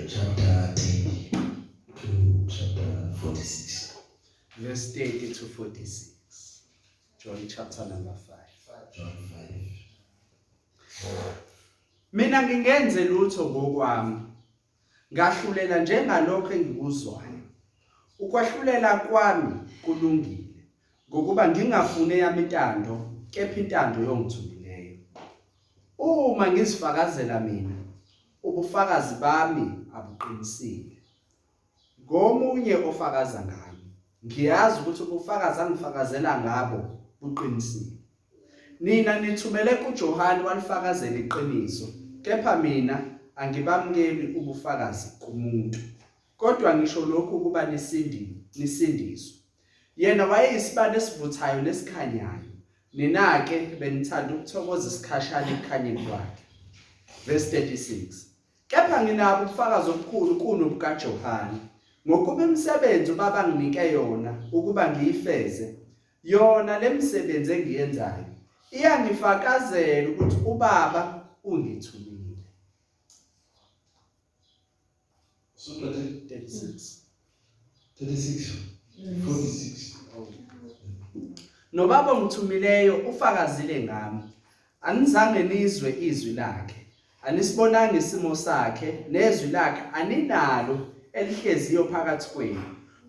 Chapter 30 to chapter 46. Verse 30 to 46. John chapter number 5. John 5. Mina ngingenze lutho ngokwami. Ngahlulela njengalokho engikuzwayo. Ukwahlulela kwami kulungile, ngokuba ngingafuni eyami intando, kepha intando yongithumileyo. Uma ngizifakazela mina, ubufakazi bami abuqinisile. Ngomunye ofakaza ngami, ngiyazi ukuthi ubufakazi angifakazela ngabo buqinisile. Nina nithumele kuJohane walifakazela iqiniso, kepha mina angibamukeli ubufakazi kumuntu. Kodwa ngisho lokhu ukuba nisindiswe. Yena wayeyisibane esivuthayo nesikhanyayo, nina-ke benithanda ukuthokoza isikhashana ekukhanyeni kwakhe. Verse 36. Kepha nginabo ubufakazi obukhulu kunobukaJohane, ngokuba imisebenzi uBaba anginike yona ukuba ngiyifeze, yona le misebenzi engiyenzayo iyangifakazela ukuthi uBaba ungithumile. Usuqede? 36. 36. 46. Nobaba ongithumileyo ufakazile ngami. Anizange nizwe izwi lakhe, anisibonanga isimo sakhe, nezwi lakhe aninalo elihleziyo phakathi kwenu.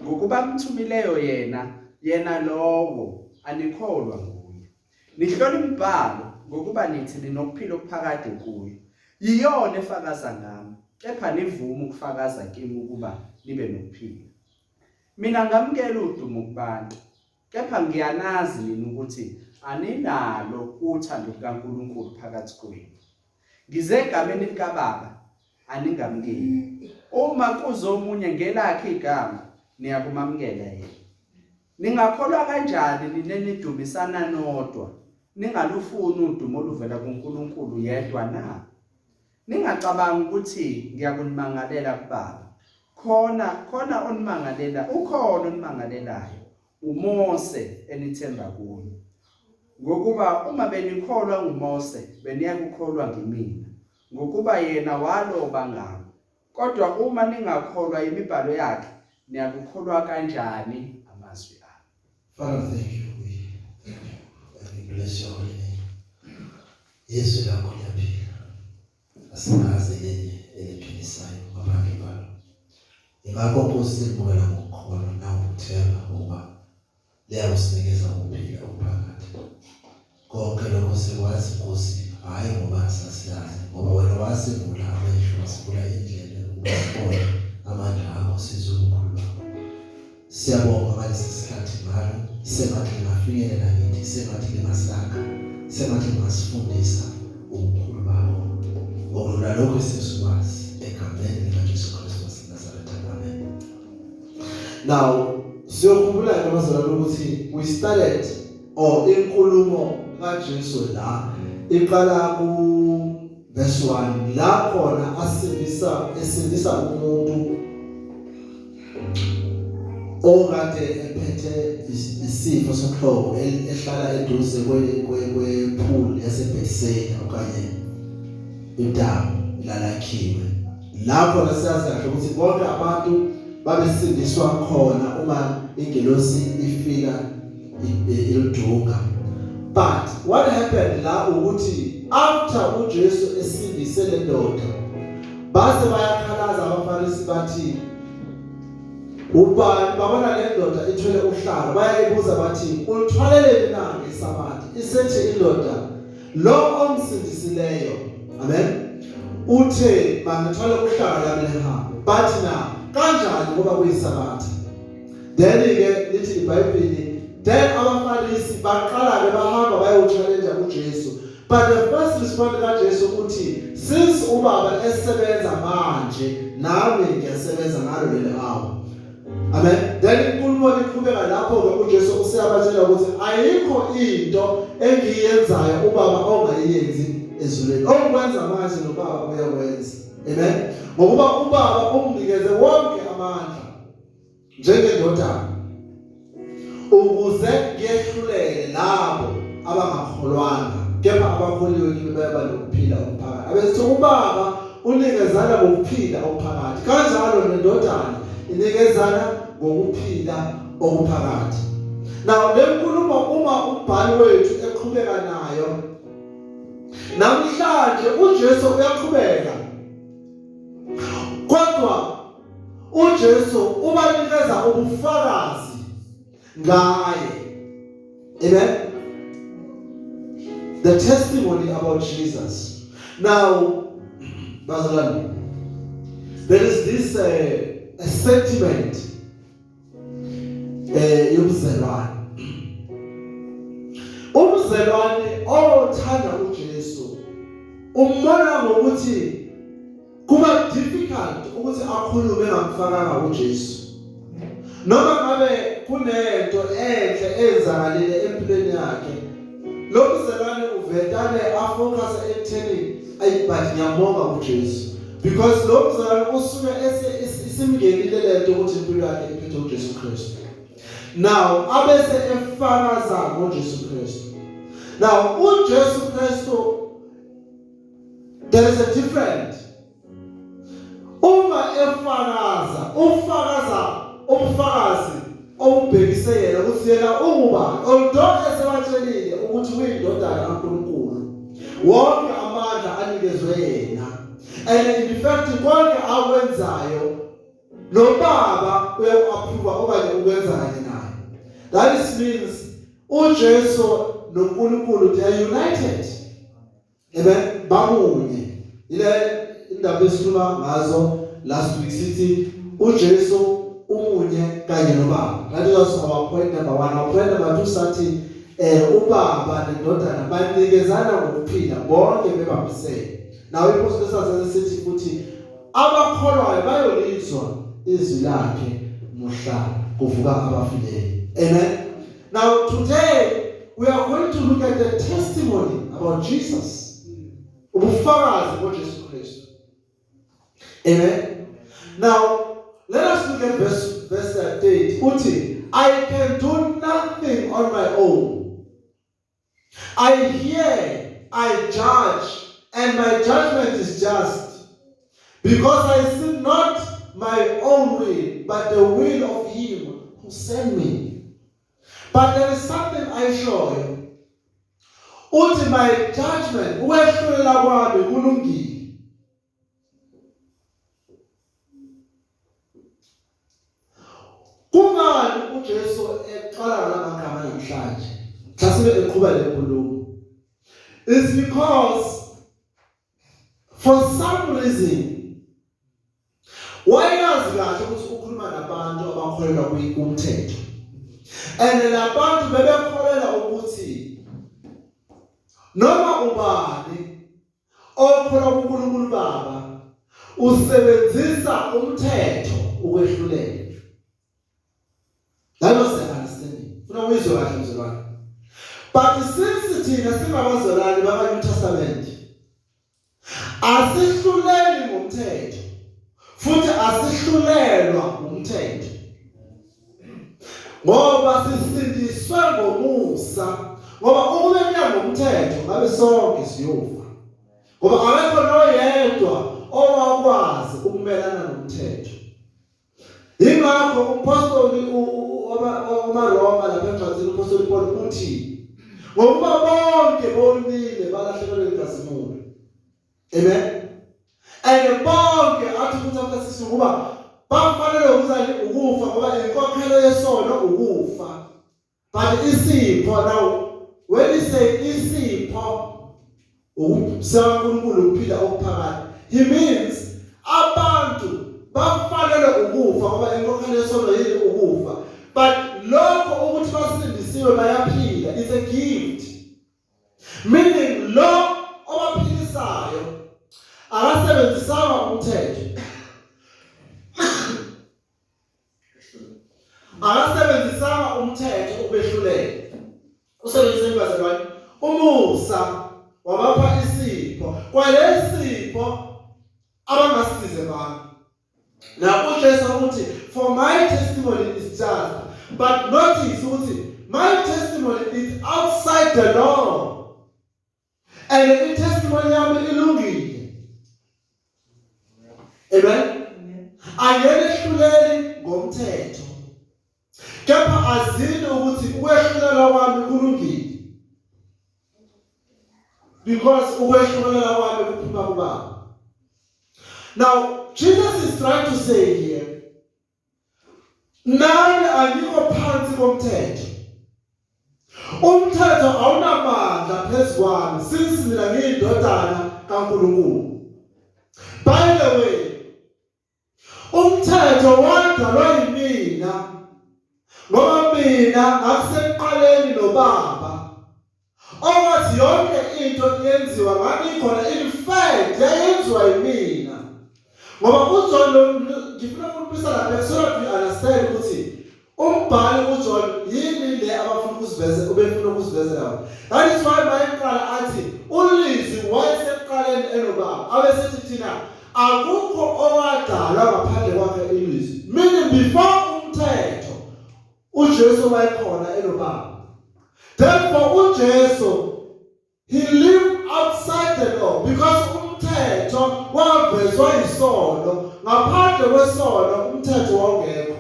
Ngokuba mthumileyo yena, yena lowo anikholwa nguye. Nihlola imibhalo ngokuba nithi ninokuphila okuphakade kuyo. Yiyona efakaza ngami, kepha nivuma ukufakaza kimi ukuba nibe nokuphila. Mina ngamukela udumo kubantu, kepha ngiyanazi nina ukuthi aninalo uthando lukaNkulunkulu phakathi kwenu. Ngize egameni likaBaba, aningamukeli. Uma kuzomunye ngelakhe igama, niyakumamukela yena. Ningakholwa kanjani nina nidumisana nodwa, ningalufuni udumo oluvela kuNkulunkulu yedwa na? Ningacabangi ukuthi ngiyakunimangalela kuBaba. Khona onimangalela, ukhona onimangalelayo, uMose enithemba kuye. Ngokuba uma benikholwa nguMose, beniyakukholwa ngimina, ngokuba yena waloba ngami. Kodwa uma ningakholwa imibhalo yakhe, niyakukholwa kanjani amazwi ami? Father, thank you. We thank you and we bless your holy name. Yesu lakho liyaphila. Asinazi elinye eliphilisayo ngaphandle kwalo. Ingakho Nkosi simukela ngokukholwa nangokuthemba ukuba liyakusinikeza ukuphila okuphakade. Konke lokho sikwazi Nkosi, hhayi ngoba sasiyazi, ngoba wena wasivula amehlo, wasivula indlebe ukuba sibone amandla akho, sizwe ubukhulu bakho. Siyabonga ngalesi sikhathi ngalo, sengathi lingafinyelela kithi, sengathi lingasakha, sengathi lingasifundisa ubukhulu bakho. Okudlula lokho esesikwazi egameni likaJesu Kristu waseNazaretha. Amen. Now, siyokhumbula ke bazalwane ukuthi we started or inkulumo kaJesu la iqala ku verse 1 la khona asindisa esindisa umuntu okade ephethe isifo sohlobo ehlala eduze kwe pool yaseBethsaida okanye idamu lalakhiwe. Lapho siyazi kahle ukuthi bonke abantu babesindiswa khona uma ingelosi ifika iludunga. But what happened la ukuthi after uJesu esindise le ndoda, base bayakhalaza abaFarisi, bathi ubani, babona le ndoda ithwele uhlalo, bayayibuza bathi, "Ulithwaleleni na ngeSabatha?" Isethi indoda, "Lo omsindisileyo, amen, uthe bangithwale uhlaka lami lihambe." Bathi na kanjani ngoba kuyiSabatha? Then ke lithi iBhayibheli, then abaFarisi baqala ke bahamba bayochallenge uJesu, but the first response kaJesu uthi, "Since ubaba esebenza manje, nami ngiyasebenza ngalo leli hour." Amen. Then inkulumo iqhubeka lapho ke uJesu useyabatshela ukuthi ayikho into engiyenzayo ubaba ongayenzi ezulwini. Okwenza manje nobaba uyakwenza. Amen. Ngokuba ubaba unginikeze wonke amandla njengendodana ukuze ngiyehlulele labo abangakholwanga, kepha abakholiwe kimi bayaba nokuphila okuphakade. Abesithi ubaba unikezana ngokuphila okuphakade. Kanjalo nendodana inikezana ngokuphila okuphakade. Now le nkulumo uma umbhali wethu eqhubeka nayo namhlanje uJesu uyaqhubeka kodwa uJesu ubanikeza ubufakazi ngaye. Amen. The testimony about Jesus. Now, bazalwane, there is this a sentiment yobuzalwane. Umzalwane othanda uJesu umbona ngokuthi kuba difficult ukuthi akhulume engamfakanga uJesu. Noma ngabe kunento enhle eyenzakalile empilweni yakhe, lo mzalwane uvetane afocus ekutheni ayi but ngiyambonga uJesu because lo mzalwane usuke isimngenile lento ukuthi impilo yakhe iphethe uJesu Kristu. Now abese efakaza ngoJesu Kristu. Now uJesu Kristu there is a different uma efakaza ufakaza ubufakazi obubhekise yena ukuthi yena ungubani although esebatshelile ukuthi uyindodana kaNkulunkulu wonke amandla anikezwe yena and in fact konke akwenzayo lo baba uyaku-approve okanye ukwenza kanye naye. That is means uJesu noNkulunkulu they are united. Amen. Bamunye. Ile indaba esikhuluma ngazo last week sithi uJesu umunye kanye noBaba. That was our point number 1. Our point number 2 sathi ubaba nendodana banikezana ngokuphila bonke bebambisene. Nawe iPostoli sathi sithi futhi abakholwayo bayolizwa izwi lakhe muhla kuvuka abafileyo. Amen. Now today we are going to look at the testimony about Jesus. Ubufakazi ngoJesu Kristu. Amen. Now let us look at verse 8. Uthi, I can do nothing on my own. I hear, I judge, and my judgment is just, because I seek not my own will, but the will of him who sent me. But there is something I show you. Uthi my judgment, ukwehlulela kwami kulungile. Kungani uJesu eqala ngamagama namhlanje? Mhlawumbe eqhuba le nkulumo. It's because for some reason wayazi kahle ukuthi ukhuluma nabantu abakholelwa kumthetho. And labantu bebekholelwa ukuthi noma ubani okholwa kuNkulunkulu Baba usebenzisa umthetho ukwehlulela. That was the understanding. Funa uyizwe kahle mzalwane. But since thina singabazalwane baka New Testament asihluleli ngomthetho futhi asihlulelwa ngumthetho ngoba sisindiswe ngomusa ngoba ukube kuya ngomthetho ngabe sonke siyofa ngoba akekho noyedwa owakwazi ukumelana nomthetho. Yingakho umpostoli wamaRoma lapha encwadini umpostoli Paul uthi ngokuba bonke bonile balahlekelwe inkazimulo. Amen. And bonke athi ukuthi afasisi ngoba bafanele ukuthi ukufa ngoba inkokhelo yesono ukufa. But isipho now when you say isipho sikaNkulunkulu ukuphila okuphakade he means abantu bafanele ukufa ngoba inkokhelo yesono yini ukufa but lokho ukuthi basindisiwe bayaphila is a gift meaning lo obaphilisayo akasebenzisanga umthetho akasebenzisanga umthetho ukubehlulela usebenzise bazalwane umusa wabapha isipho kwalesipho abangasize bami na uJesu uthi for my testimony is just but notice ukuthi my testimony is outside the law and i-testimony yami ilungile. Angenehluleli ngomthetho, kepha azini ukuthi ukwehlulela kwami kulungile, because ukwehlulela kwami kuphuma kuBaba. Now Jesus is trying to say here, nami angikho phansi komthetho. Umthetho awunamandla phezu kwami since mina ngiyindodana kaNkulunkulu. By the way, umthetho wadalwa yimina ngoba mina ngakusekuqaleni noBaba, owathi yonke into yenziwa ngangikhona. In fact, yayenziwa yimina, ngoba uJohn, ngifuna ukubuyisa lapha so that we understand ukuthi umbhali uJohn yini le abafuna ukuziveza, ubefuna ukuzivezela yona. That is why mayeqala athi ulizwi wayesekuqaleni enobaba, abesithi thina akukho owadalwa ngaphandle kwakhe ilizwi, meaning before umthetho uJesu wayekhona enobaba. Therefore uJesu, he lived outside the law, because umthetho wavezwa yisono. Ngaphandle kwesono umthetho wawungekho.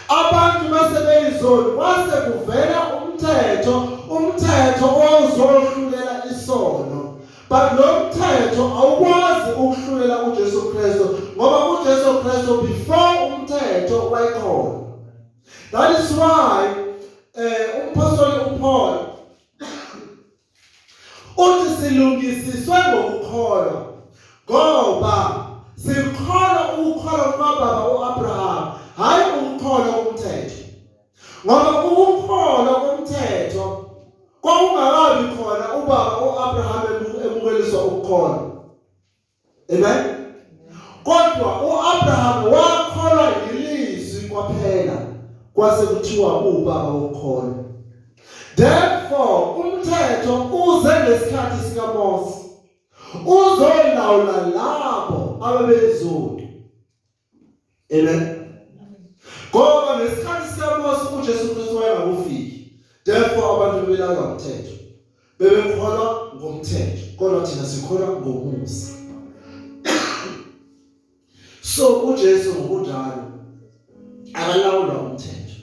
Abantu base beyizoni, kwase kuvela umthetho, umthetho owawuzohlulela isono. But lo mthetho awukwazi ukuhlulela uJesu Kristu, ngoba uJesu Kristu before umthetho wayekhona. That is why umpostoli uPaul uthi silungisiswe ngokukholwa, ngoba sikholwa ukukholwa kukababa uAbraham, hayi ukukholwa komthetho, ngoba ukukholwa komthetho kwakungakabi khona ubaba uAbraham emukeliswa ukukholwa. Amen. Kodwa uAbraham wakholwa yilizwi kwaphela, kwase kuthiwa ubaba wokukholwa. Therefore umthetho uze ngesikhathi sikaMose uzolawula labo ababezoni. Amen. Ngoba ngesikhathi sikaMose uJesu Kristu wayengakufiki. Therefore abantu bebelawulwa umthetho, bebekholwa ngomthetho, kodwa thina sikholwa ngomusa. So uJesu ngokunjalo akalawulwa umthetho,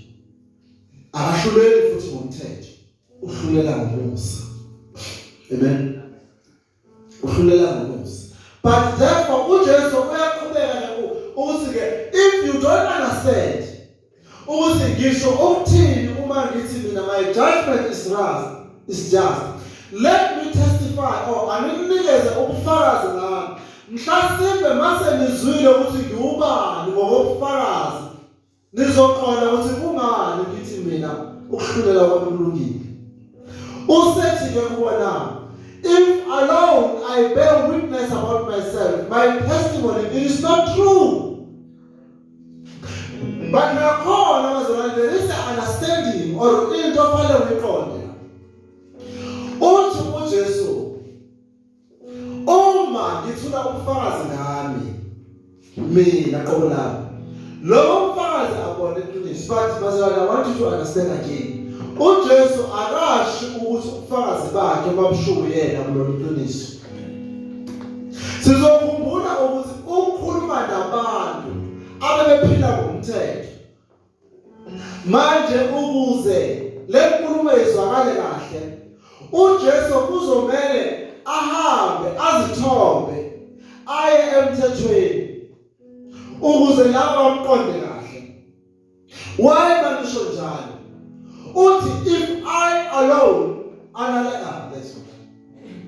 akahluleli futhi ngomthetho, uhlulela ngomusa. Amen. Uhlulela ngomusa. But therefore uJesu uyaqhubeka ukuthi ke if you don't understand ukuthi ngisho ukuthini uma ngithi mina my judgment is right, is just, let me testify or anginikeze ubufakazi ngami. Mhlasimbe mase nizwile ukuthi ngiwubani ngokobufakazi, nizoqonda ukuthi kungani ngithi mina ukuhlulela kwami kulungile. Usethi ke kuwena, if alone I bear witness about myself, my testimony, it is not true. But nakhona bazalwane, there is an understanding or into ofanele uyiqonde. Uthi uJesu, uma ngithula ubufakazi ngami mina qobo lami, lowo mfakazi abone iqiniso. But bazalwane, I want you to understand again, uJesu akashi ukuthi ubufakazi bakhe babushuku yena kulolu qiniso. Sizokhumbula ukuthi ukhuluma nabantu abebephila ngomthetho. Manje ukuze le nkulumo izwakale kahle, uJesu kuzomele ahambe azithombe aye emthethweni ukuze laba bamqonde kahle. Why bangisho njalo? Uthi if I alone analyze, ah, that's one,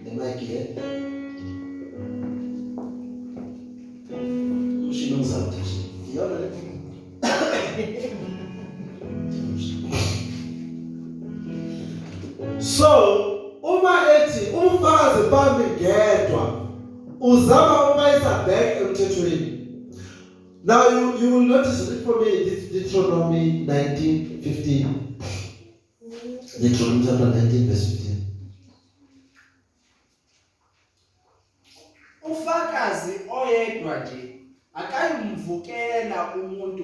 the mic here, umshini ongizawuthi iyona le. So uma ethi umfakazi bami ngedwa, uzama ukubayisa back emthethweni. Now you will notice, read for me Deuteronomy 19:15. Deuteronomy chapter 19 verse 15. Ufakazi oyedwa nje akayimvukela umuntu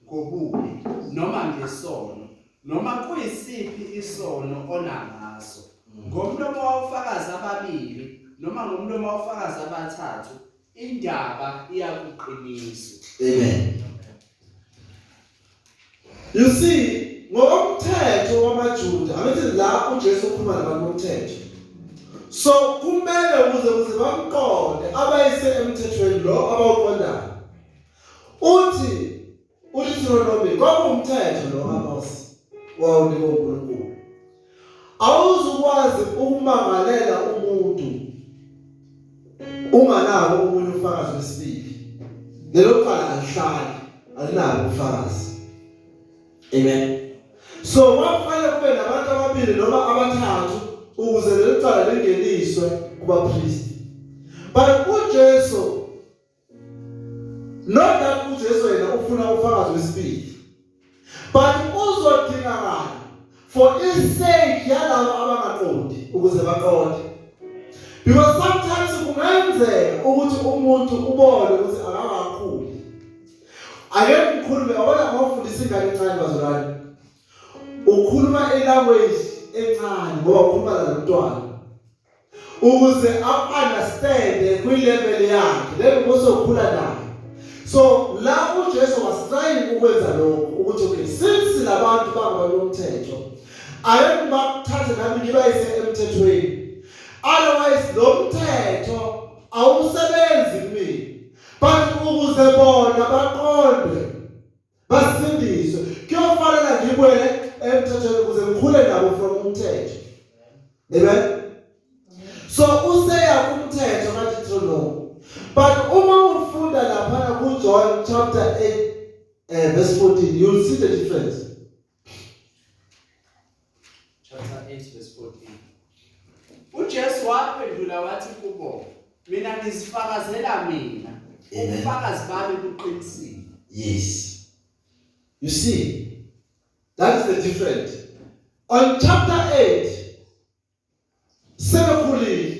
ngobubi noma ngesono, noma kuyisiphi isono ona ngaso. Ngomlomo wofakazi ababili noma ngomlomo wofakazi abathathu. Indaba iyakuqiniswa. Amen. You see, ngokomthetho wamaJuda, angithi la uJesu ukhuluma nabantu bomthetho. So kumele ukuze bamqonde abayise emthethweni lo abawuqondayo. Uthi uDeuteronomy kwakuwumthetho lo kaMose wawunikwa uNkulunkulu. Awuzukwazi ukumangalela umuntu unganabo omunye ufakazi wesibili. Lelo cala alihlali, alinabo ubufakazi. Amen. So kwakufanele kube nabantu ababili noma abathathu ukuze leli cala lingeniswe kubapristi. But uJesu, not that uJesu yena ufuna ufakazi wesibili, but uzodingakala for isake yalabo abangaqondi ukuze baqonde, because sometimes kungenzeka ukuthi umuntu ubone ukuthi akakakhuli. Ake ngikhulume, yabona, ngawufundisa ingane encane, bazalwane, ukhuluma ilanguage encane ngoba ukhuluma nalomntwana ukuze a-understande kwi-level yakhe, then uzokhula naye. So la uJesu was trying ukwenza lokho ukuthi, okay, since labantu bangabantu bomthetho, ake ngibathathe nami ngibayise emthethweni, otherwise lo mthetho awusebenzi kumina, but ukuze bona baqonde basindiswe kuyofanele ngibuyele emthethweni ukuze ngikhule nabo from umthetho. Amen. So useya kumthetho kaDeuteronomy, but uma ufunda laphana kuJohn chapter 8 verse 14, you'll see the difference. Chapter 8 verse 14. UJesu waphendula wathi kubo, "Mina ngizifakazela mina. Amen. Ubufakazi bami buqinisile." Yes. You see, that is the difference. On chapter 8, sebekhulile.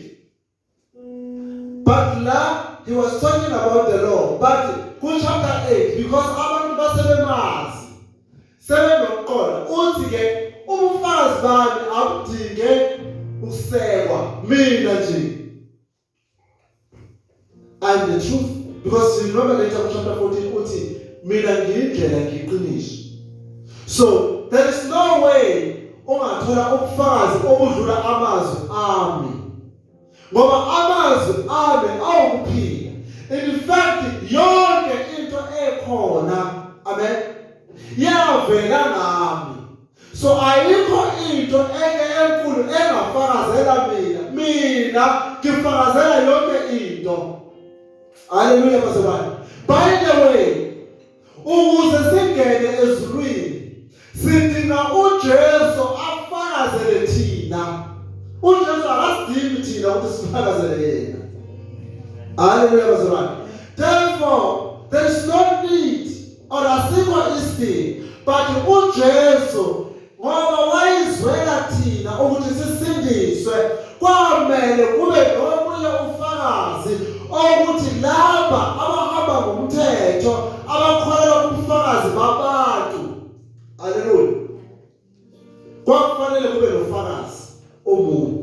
But la he was talking about the law. But ku chapter 8, because abantu basebemazi, sebenokuqonda, uthi ke ubufakazi bami abudinge ukusekwa mina nje. I'm the truth, because you remember later ku chapter 14 uthi mina ngiyindlela, ngiyiqiniso. So there is no way ungathola ubufakazi obudlula amazwi ami, ngoba amazwi ami awukuphila. In fact, yonke into ekhona, amen, yavela ngami. So ayikho into enye enkulu engafakazela mina. Mina ngifakazela yonke into. Haleluya, bazalwane. By the way, ukuze singene ezulwini sidinga uJesu afakazele thina. uJesu akasidingi thina ukuthi sifakazele yena. Haleluya, bazalwane. Therefore there is no need or asikho isidingo, but uJesu, ngoba wayizwela thina ukuthi sisindiswe, kwamele kube nomunye ufakazi ukuthi laba abahamba ngomthetho, abakholelwa kubufakazi babantu, haleluya, kwakufanele kube nofakazi omunye.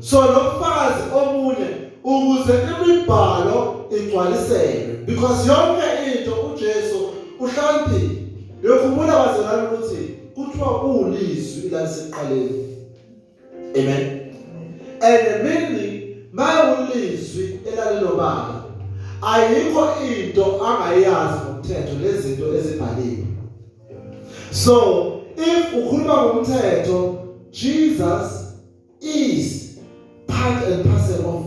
So lo mfakazi omunye ukuze imibhalo igcwaliselwe, because yonke into uJesu uhlakaniphile. Uyokhumbula, bazalwane, ukuthi kuthiwa ulizwi lasekuqaleni. Amen. And meaning mayulizwi elalelobala, ayikho into angayazi ngomthetho lezinto ezibhaliwe. So if ukhuluma ngomthetho, Jesus is part and parcel of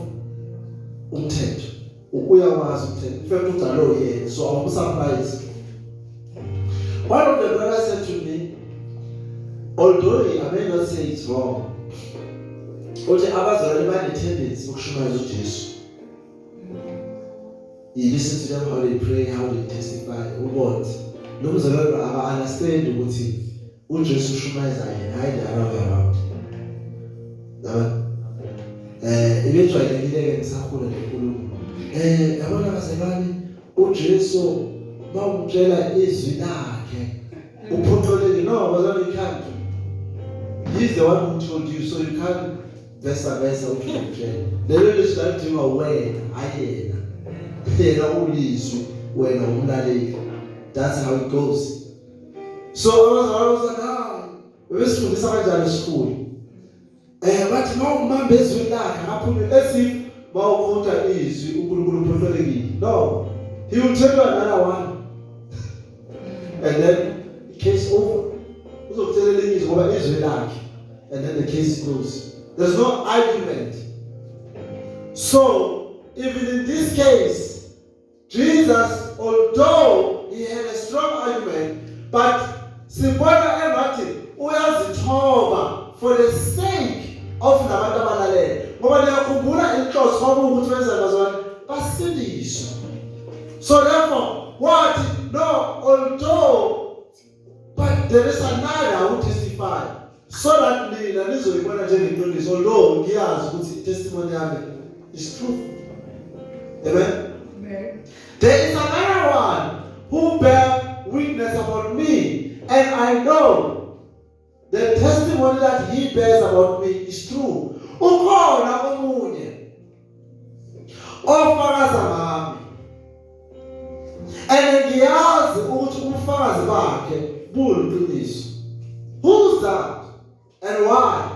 umthetho. Uyawazi umthetho. In fact, udalo yena, so awum surprise. One of the brothers said to me, although I may not say it's wrong, uthi abazalwane bane-tendency ukushumayeza uJesu. You listen to them, how they pray, how they testify, ubona lo mzalwane aka-understand ukuthi uJesu ushumayeza yena, hayi the other way around. Yabona, ibejwayelekile-ke ngisakhula le nkulumo. Yabona bazalwane, uJesu bawumtshela izwi lakhe uphoqeleke. No, bazalwane, you can't. He's the one who told you, so you can't. Vesa vesa uthi uzokutshela. Lelo lizwi lalidingwa wena, hayi yena. Yena ulizwi, wena umlaleli. That's how it goes. So abazalwane bathi hayi, bebesifundisa kanjani esikhulu. Bathi mawumbamba ezwini lakhe akaphume as if mawukhotha izwi uNkulunkulu uphoqelekile. No. He will tell you another one. And then case over. Uzokutshela elinye izwi ngoba izwi lakhe. And then the case closed. There's no argument. So, even in this case, Jesus, although he had a strong argument, but sibona engathi uyazithoba for the sake of labantu abalalela. Ngoba niyakhumbula inhloso kwakuwukuthi benzani bazalwane? Basindiswe. So therefore, what? No, although, but there is another who testify. So that nina nizoyibona njengeqiniso, although ngiyazi ukuthi testimony yami is truth. Amen. Amen. There is another one who bear witness about me, and I know the testimony that he bears about me is true. Ukhona omunye ofakaza ngami, and ngiyazi ukuthi ubufakazi bakhe buliqiniso. Who's that and why?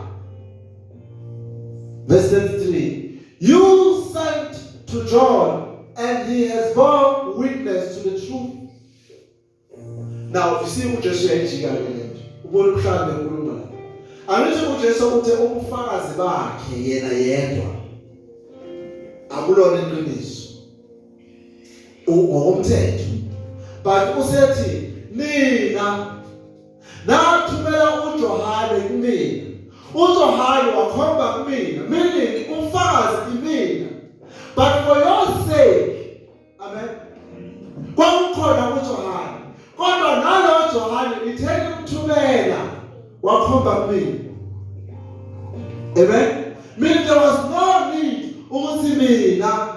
Verse 33. You sent to John, and he has borne witness to the truth. Now, you see uJesu uyayijika ke lento. Ubona ubuhlakani benkulumo la. Angithi uJesu uthe ubufakazi bakhe yena yedwa akulona iqiniso. Ngokomthetho. But usethi nina nathumela uJohane kumina. uJohane wakhomba kumina, meaning umfakazi imina. But for your sake, amen. Kwakukhona uJohane. Kodwa nalo Johane nithe nimthumela wakhomba kumina. Amen. Meaning there was no need ukuthi mina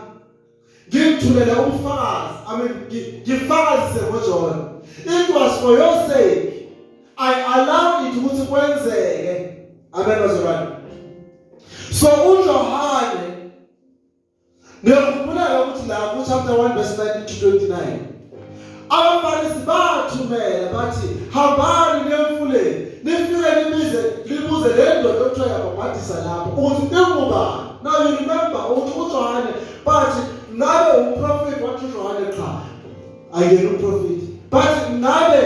ngimthumele ubufakazi. I mean ngifakazise ngoJohn. It was for your sake. I allowed it ukuthi kwenzeke. Amen bazalwane. So uJohane, niyakhumbula ukuthi la ku chapter 1 verse 19 to 29, abaFarisi bathumela bathi, hambani nemfuleni nifike nibize libuze le ndoda okuthiwa yabhabhadisa lapho ukuthi ingubani. Now you remember ukuthi uJohane bathi ngabe umprofeti, wathi uJohane cha, ayena umprofeti. But ngabe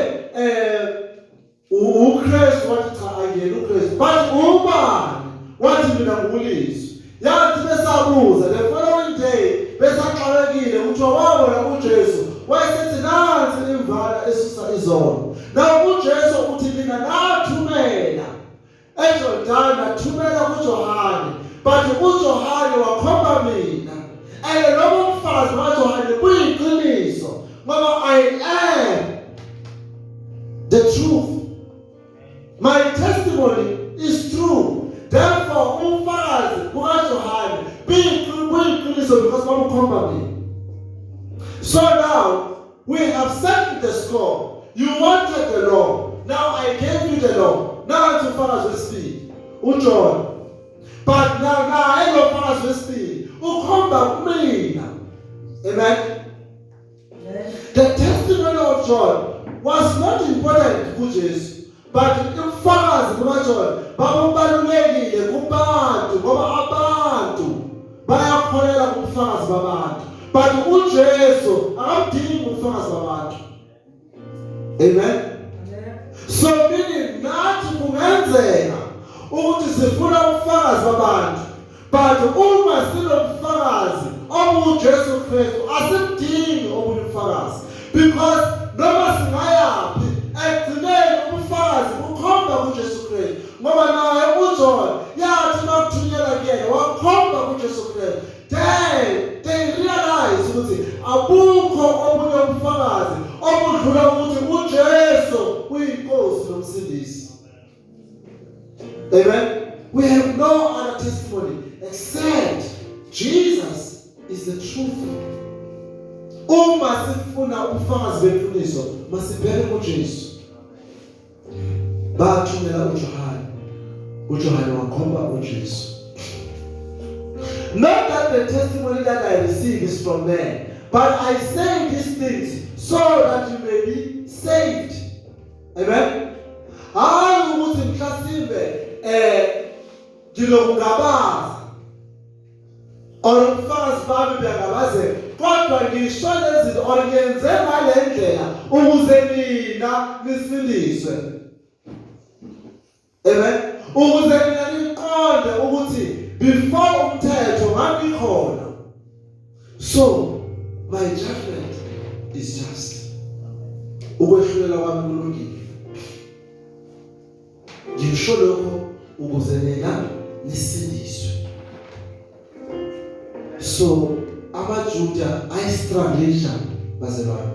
uKristu, wathi cha, ayena uKristu. But ubani? Wathi mina ngulizwi. Yathi besabuza, the following day besaxakekile, kuthiwa wabona uJesu, wayesethi nansi imvana esusa izono. Now uJesu uthi mina nathumela eJordan, nathumela kuJohane, but uJohane wakhomba mina, and lobo mfazi waJohane kuyiqiniso ngoba I am the truth. My testimony is true. Therefore, umfakazi bukaJohane buyiqiniso because babukhomba mina. So now we have settled the score. You wanted the law. Now I gave you the law. Now it's umfakazi wesibili, uJohn. But now naye lo mfakazi wesibili ukhomba kumina. Amen. The testimony of John was not important kuJesu, but ubufakazi bukaJohn babubalulekile kubantu ngoba abantu bayakholelwa kubufakazi babantu. But uJesu akamdingi ubufakazi babantu. Amen. So meaning nathi kungenzeka ukuthi sifuna ubufakazi babantu, but uma sinobufakazi obuJesu Kristu asimdingi obunye ubufakazi, because noma singayaphi ekugcineni ubufakazi bukhomba kuJesu Kristu, ngoba naye uJohn yathi makuthunyelwa kuyena wakhomba kuJesu Kristu. Then they realize ukuthi abukho obunye ubufakazi obudlula ukuthi uJesu uyinkosi nomsindisi. Amen. We have no other testimony except Jesus is the truth. Uma sifuna ubufakazi beqiniso, masibheke kuJesu. Bathumela uJohane, uJohane wakhomba uJesu. Not that the testimony that I receive is from man, but I say these things so that you may be saved. Amen. Hayi ukuthi mhlasimbe ngilokungabaza or ubufakazi bami buyangabazeka, kodwa ngisho lezi zinto or ngenze ngale ndlela ukuze nina nisindiswe. Amen. Ukuze nina niqonde ukuthi before umthetho ngangikhona. So my judgment is just. Ukwehlulela kwami kulungile. Ngisho lokho ukuze nina nisindiswe. So amaJuda ayistranglisha, bazalwane.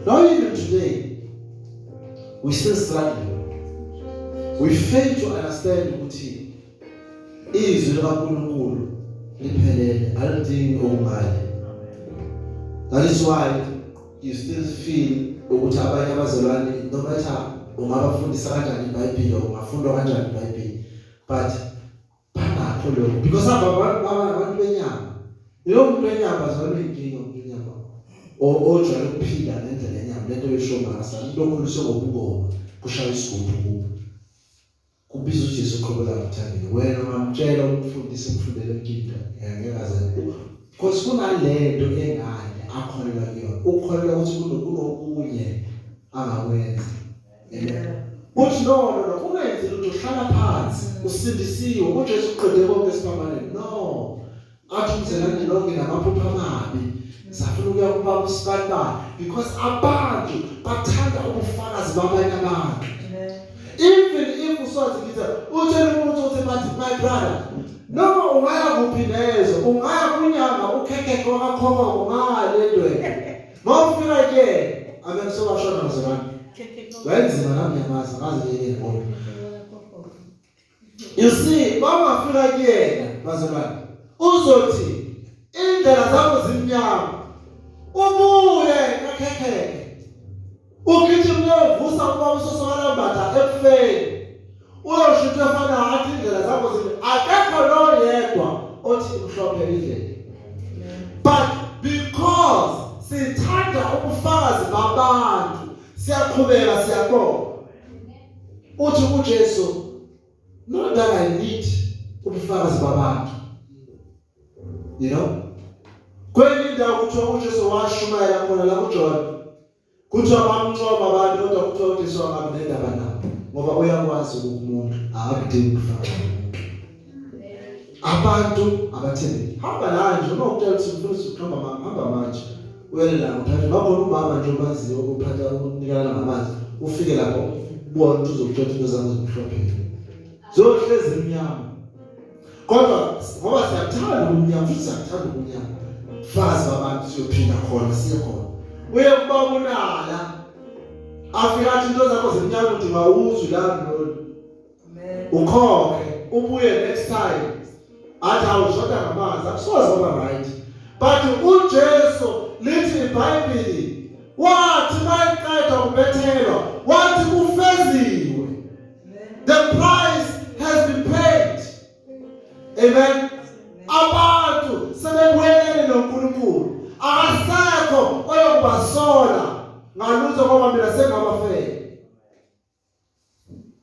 Now even today we still struggling. We fail to understand ukuthi izwi likaNkulunkulu liphelele, alidingi okungale. That is why you still feel ukuthi abanye abazalwane, no matter ungabafundisa kanjani iBhayibheli, ungafundwa kanjani iBhayibheli, but banakho lokho because abantu benyama. Umuntu wenyama, bazalwane, inkinga umuntu wenyama ojwayele ukuphila ngendlela yenyama, lento besho ngasa, umuntu okhuliswe ngobungoma, kushaya isigubhu kubo, kubiza uJesu uqhubeka ngithangile. Wena ungamtshela, umfundise, umfundele into, ngeke aze, because kunalento engane akholelwa kuyona, ukholelwa ukuthi kunokunye angakwenza. Amen. Uthi no, no, no, ungenzi lutho, hlala phansi, usindisiwe, uJesu uqede konke esiphambanweni. No, athi umzelane lonke namaphupho amabi, safuna ukuya kubaba usibanibani, because abantu bathanda ubufakazi babanye abantu. Even if usothi ngithi utshela umuntu uthi, "But my brother, noma ungaya kuphi nezo, ungaya kunyanga ukhekhekhe wakakhokho ngale ndweni, mawufika ke." Amen. Sowashona, bazalwane, wenzima nami ngiyamazi, ngazi yini kodwa. You see, bawungafika kuyena, bazalwane, uzothi indlela zakho zimnyama. Ubuye kakhekhekhe, ugijima uyovusa ubaba uSosokalambatha ekufeni, uyosho into efanayo, athi indlela zakho zimnyama. Akekho noyedwa othi imhlophe indlela, but because sithanda ubufakazi babantu, siyaqhubeka, siyaqonda. Uthi uJesu, "Not that I need ubufakazi babantu." Kwenye indawo kuthiwa uJesu washumayela khona la kuJohn, kuthiwa bamncoma abantu, kodwa kuthiwa uJesu wangabi nendaba nabo ngoba uyakwazi umuntu, akakudingi ubufakazi bomuntu. Abantu abathembeki. Hamba la nje, uma ukutshela ukuthi mfundisi ukuhamba, mama, hamba manje uyelela ngaphandle, bakhona umama nje obaziyo uphatha ukunikana ngamanzi, ufike lapho ubone ukuthi uzokutshela into zakho zimhlophe, zohlezi emnyama. Kodwa ngoba siyathanda ubumnyama, futhi siyathanda ubumnyama, fazi babantu, siyophinda khona, siye khona. Uye kubabonala, afika athi into zakho zimnyama, udinga uzwi lami lolu, ukhokhe, ubuye next time, athi awushoda ngamanzi, akusoze kwaba right. But uJesu, lithi iBhayibheli, wathi mayiqeda kubethelwa, wathi kufeziwe. The price has been paid. Amen. Abantu sebebuyelene noNkulunkulu, akasekho oyokubasola ngalutho ngoba mina sengabafela,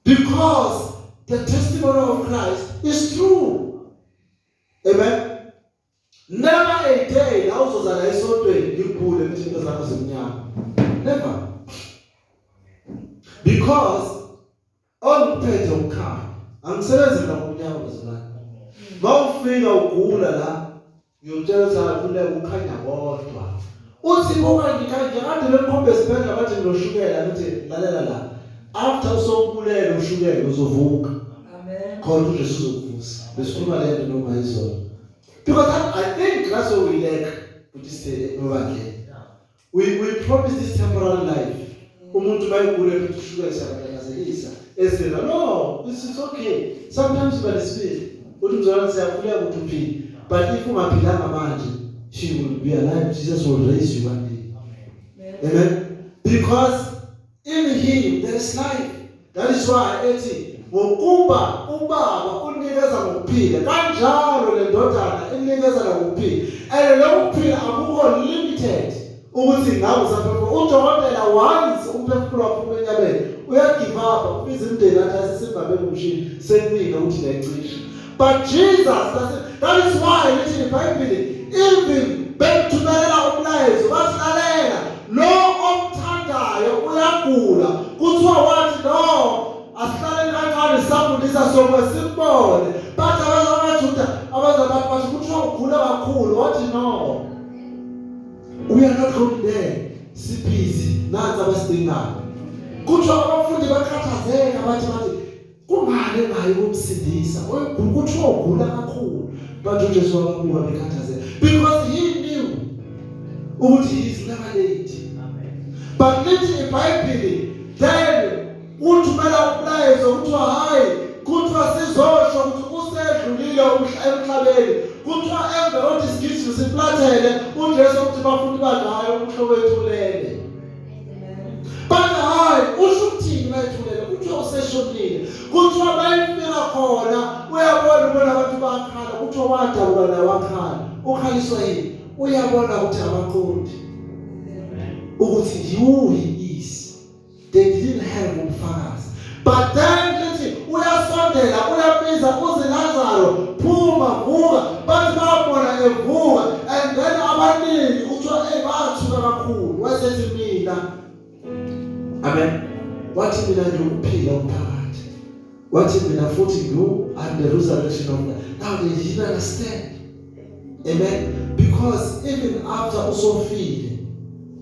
because the testimony of Christ is true. Amen. Never a day la uzoza la esontweni ngikubhule ngithi into zakho zimnyama. Never, because ongiphethe ukukhanya, angisebenzi mina ngomnyama, bazalwane. Mawufika ugula la, ngiyotshela ukuthi akhuleka ukukhanya kodwa. Uthi buka, ngikhanya kade bengikhombe esibhedlela, bathi nginoshukela. Ngithi lalela la, after usokubulele ushukela, uzovuka. Amen. Khona uJesu uzokuvusa. Besikhuluma le nto noma izolo, because I think that's what we lack ukuthi sithe ebandleni. We promise this temporary life. Umuntu bayigule futhi ushukela, siyabadalazelisa esena. No, this is okay. Sometimes uba nesibili, uthi mzalwane, siyakhuleka ukuthi uphile, but if ungaphilanga manje, she will be alive. Jesus will raise you one day. Amen. Because in him there is life. That is why ethi ngokuba uBaba unikeza ngokuphila, kanjalo le ndodana. Unikezela ngokuphila, and lokho kuphila akukho limited ukuthi ngabe usaphefumula. Udokotela, once umphefumulo waphuma enyameni, uyagive up, ubiza imndeni athi asesimbambe ngomshini, sekunini ukuthi nayicisha. But Jesus, that is why lithi iBhayibheli, even bemthumelela umlayezo bathi, "Lalela, lo omthandayo uyagula." Kuthiwa wathi, "No, asihlaleni kancane, sifundisa sokwe simbone." Bathi abaJuda, abazabantu bathi kuthiwa ugula kakhulu. Wathi, "No, we are not going there, sibusy, nansi abasidingayo." Kuthiwa abafundi bakhathazeka, bathi, "Kungani engayi ukumsindisa? Kuthiwa ugula kakhulu." But uJesu wababuka bekhathazeka because he knew ukuthi he is never late. But lithi iBhayibheli, then uthumela umlayezo, kuthiwa hayi, kuthiwa sizosho ukuthi usedlulile emhlabeni. Kuthiwa emva kokuthi sigijima siflathele uJesu, ukuthi bafundi bakhe, "Hayi, umhlobo wethu ulele." But hayi, usho ukuthini mayethulele? Kuthiwa useshonile. Kuthiwa bayifika khona, uyabona, ubona abantu bakhala. Kuthiwa wadabuka naye, wakhala. Ukhaliswa yini? Uyabona ukuthi abaqondi ukuthi who he is. They didn't have ubufakazi. But then lithi uyasondela, uyabiza, uze, "Lazaro, phuma, vuka." Bathi babona evuka, and then abaningi kuthiwa, hey, bathuka kakhulu. Wasethi, "Mina," amen, wathi, "Mina ngiyokuphila umphakathi." Wathi, "Mina futhi ngiyu I'm the resurrection of life." Now they didn't understand, amen, because even after usofile,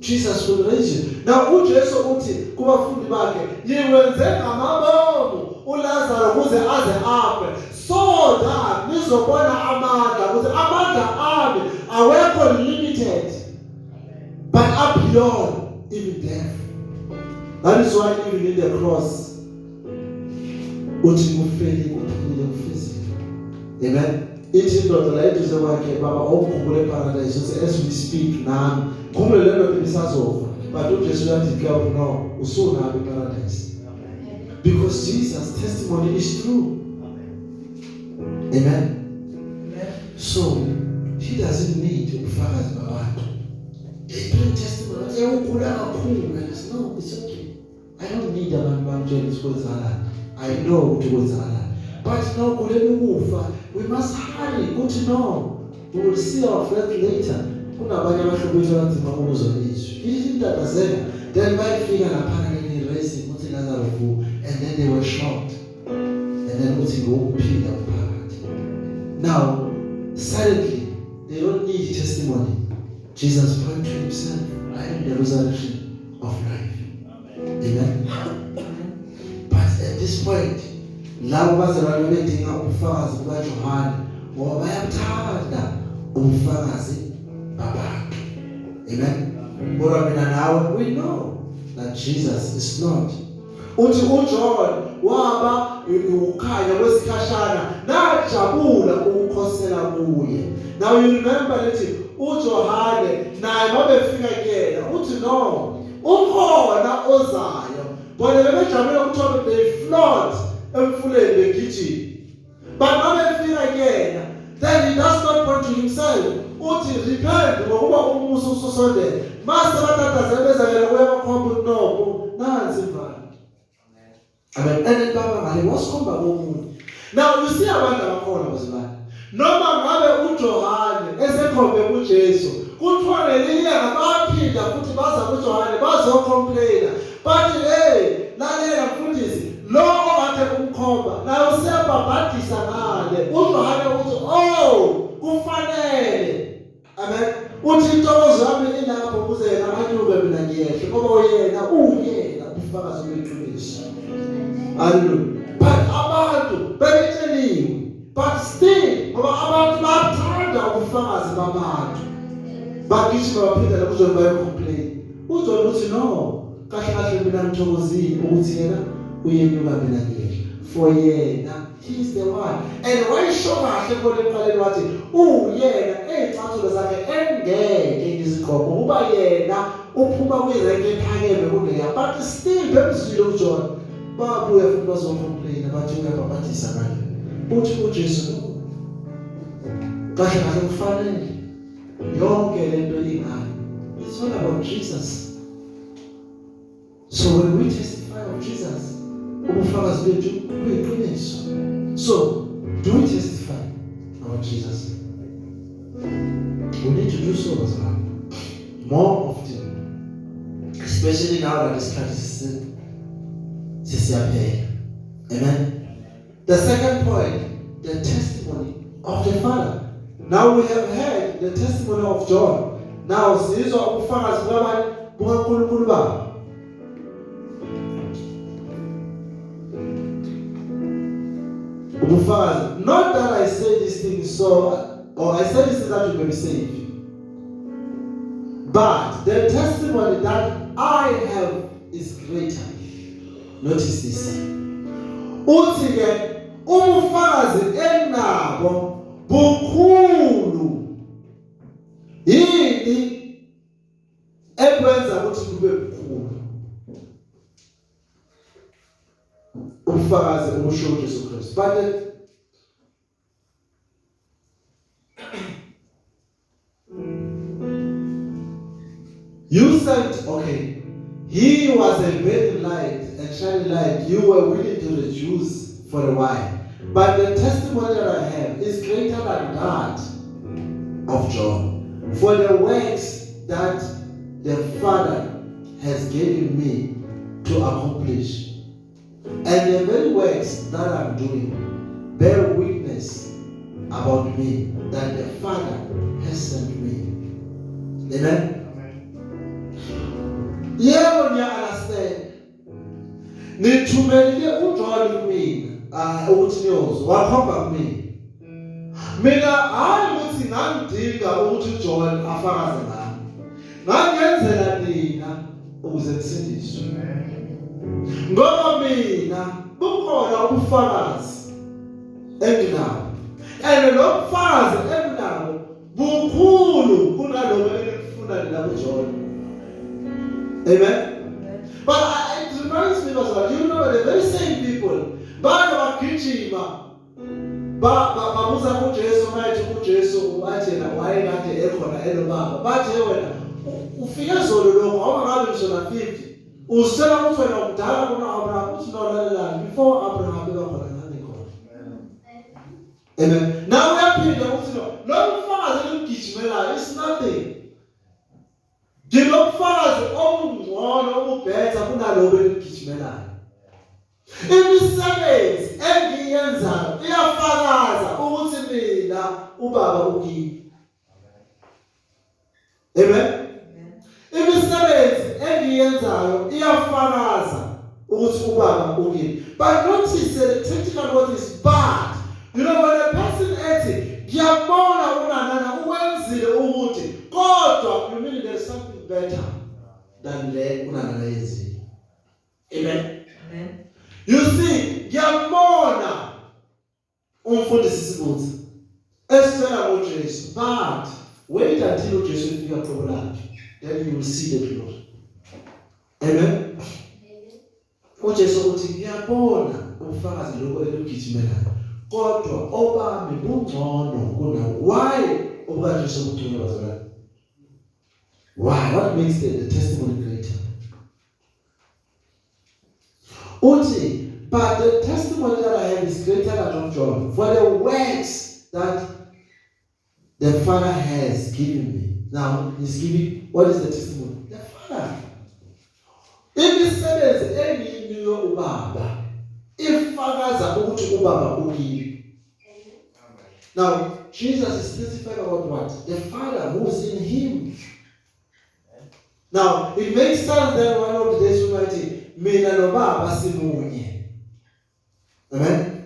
Jesus will raise you. Now uJesu uthi kubafundi bakhe, "Ngiwenze ngamabomu uLazaro kuze aze afe so that nizobona amandla, ukuthi amandla ami awekho limited but up beyond even death." That is why even in the cross uthi, "Kufeli, kuphelile, kufezile." Amen. Ithi indoda la eduze kwakhe, "Baba, awukhumbule eparadise." Uthi, "As we speak nami khumbule." Le ndoda ibisazofa, but uJesu uyadeclare ukuthi, "No, usunami eparadise," because Jesus' testimony is true. Amen. So he doesn't need ubufakazi babantu. They bring testimony, bathi ugula kakhulu, and it's, "No, it's okay, I don't need abantu bangitshela ukuthi kwenzakalani. I know ukuthi kwenzakalani." But no, kulela ukufa, we must hurry. Kuthi, "No, we will see our friends later." Kunabanye abahlobo bethu abanzima ukuzwa izwi. Ithi intatazela, then bayifika laphana leni raising, uthi, "Lazarus, vuka," and then they were shocked. And then uthi, "Ngokuphila phakathi." Now suddenly they don't need testimony. Jesus point to himself, "I am the resurrection of life." Amen. But at this point labo bazalwane bedinga ubufakazi bukaJohane ngoba bayabuthanda ubufakazi babantu. Amen. Kodwa mina nawe, we know that Jesus is Lord. Uthi uJohn waba ukukhanya kwesikhashana, najabula ukukhosela kuye. Now you remember, lethi uJohane naye babefika kuyena, uthi, "No, ukhona ozayo." Bona bebejabula ukuthi they flood emfuleni begijima, but babefika kuyena, then he does not point to himself. Uthi, "Repent, ngokuba umuso ususondele." Mase batatazela, bezakela kuye, bakhomba ukuthi, "No, nansi imvana." Amen. And then baba ngale wasikhomba komunye. Now you see, abantu abakhona bazalwane, noma ngabe uJohane esekhombe kuJesu, kuthiwa ngelinye ilanga baphinda futhi baza kuJohane bazocomplaina, bathi, "Hey, lalela mfundisi, lo okade umkhomba naye useyabhabhadisa ngale." UJohane uthi, "Oh, kufanele." Amen. Uthi, "Intokozo yami ilapho ukuze yena anyuke, mina ngiyehle, ngoba uyena uyena ubufakazi obuyiqiniso." Hallelujah. But abantu bebetsheliwe, but still, ngoba abantu bayathanda ubufakazi babantu, bagijima baphindela kuJohn bayocomplain. UJohn uthi, "No, kahle kahle mina ngithokozile ukuthi yena uyenyuka, mina ngiyehla, for yena, he is the one." And wayisho kahle khona ekuqaleni, wathi uyena ey'cathulo zakhe engeke ngizigqoke, ukuba yena uphuma kwirank ephakeme kuleya. But still bemzwile uJohn, babuya futhi bazocomplaina, bathi uyabhabhadisa ngale. Uthi uJesu, "No, Kahle kahle kufanele yonke lento ingane. It's all about Jesus. So when we testify of Jesus, ubufakazi bethu buyiqiniso. So do we testify about Jesus? We need to do so as well, more often, especially now that isikhathi sesiyaphela. Amen. The second point, the testimony of the Father. Now we have heard the testimony of John. Now sizwa ubufakazi bukabani? BukaNkulunkulu Baba. Ubufakazi. Not that I say these things so, or I say this that you may be saved. But the testimony that I have is greater. Notice this. Uthi ke ubufakazi enabo bukhulu. Yini ekwenza ukuthi kube bukhulu? Ubufakazi obusho uJesu Kristu. But the, you said, okay, he was a burning light and shining light. You were willing to reduce for a while. But the testimony that I have is greater than that of John. For the works that the Father has given me to accomplish, and the very works that I'm doing, bear witness about me that the Father has sent me. Amen. Yebo, ngiya-understand. Nithumelile uJohn kumina ukuthi niyozwa, wakhomba kumina. Mina hayi ukuthi ngangidinga ukuthi uJohn afakaze ngami. Ngangenzela nina ukuze nisindiswe. Ngoba mina bukhona ubufakazi enginabo. And lo bufakazi enginabo bukhulu kunalobo enifuna nina kuJohn. Amen. But it reminds me of, you know, the very same people bake bagijima babuza kuJesu, bathi kuJesu athi yena wayekade ekhona enobaba, bathi wena ufike zolo lokho awungakabi ngisho na 50, usitshela ukuthi wena umdala kuna-Abraham. Uthi nolalelani, before Abraham eba khona ngangikhona. Amen. Now uyaphinda uthi lo mfakazi elimgijimelayo is nothing. Nginobufakazi obungcono obubhetha kunalobo elimgijimelayo. Imisebenzi engiyenzayo iyafakaza ukuthi mina ubaba ukimi. Amen. Imisebenzi engiyenzayo iyafakaza ukuthi ubaba ukimi. But notice the critical word is but. You know, when a person ethi ngiyabona unanana uwenzile ukuthi, kodwa you mean there's something better than le unanana yenzile. Amen. Amen. You see, ngiyambona umfundisi Sibutha esitshela ngoJesu, but wait until uJesu efika qobo lakhe, then you will see the glory. Amen. uJesu uthi ngiyabona ubufakazi lokho elugijimelayo, kodwa obami bungcono kunawo. Why obukaJesu bungcono, bazalwane? Why? What makes the testimony greater? Uthi, but the testimony that I have is greater than of John, for the works that the Father has given me. Now, he's giving, what is the testimony? The Father. Imisebenzi engiyinikwe ubaba ifakaza ukuthi ubaba ukimi. Now, Jesus is testifying about what? The Father who's in him. Now, it makes sense that one of the days we might mina nobaba simunye. Amen.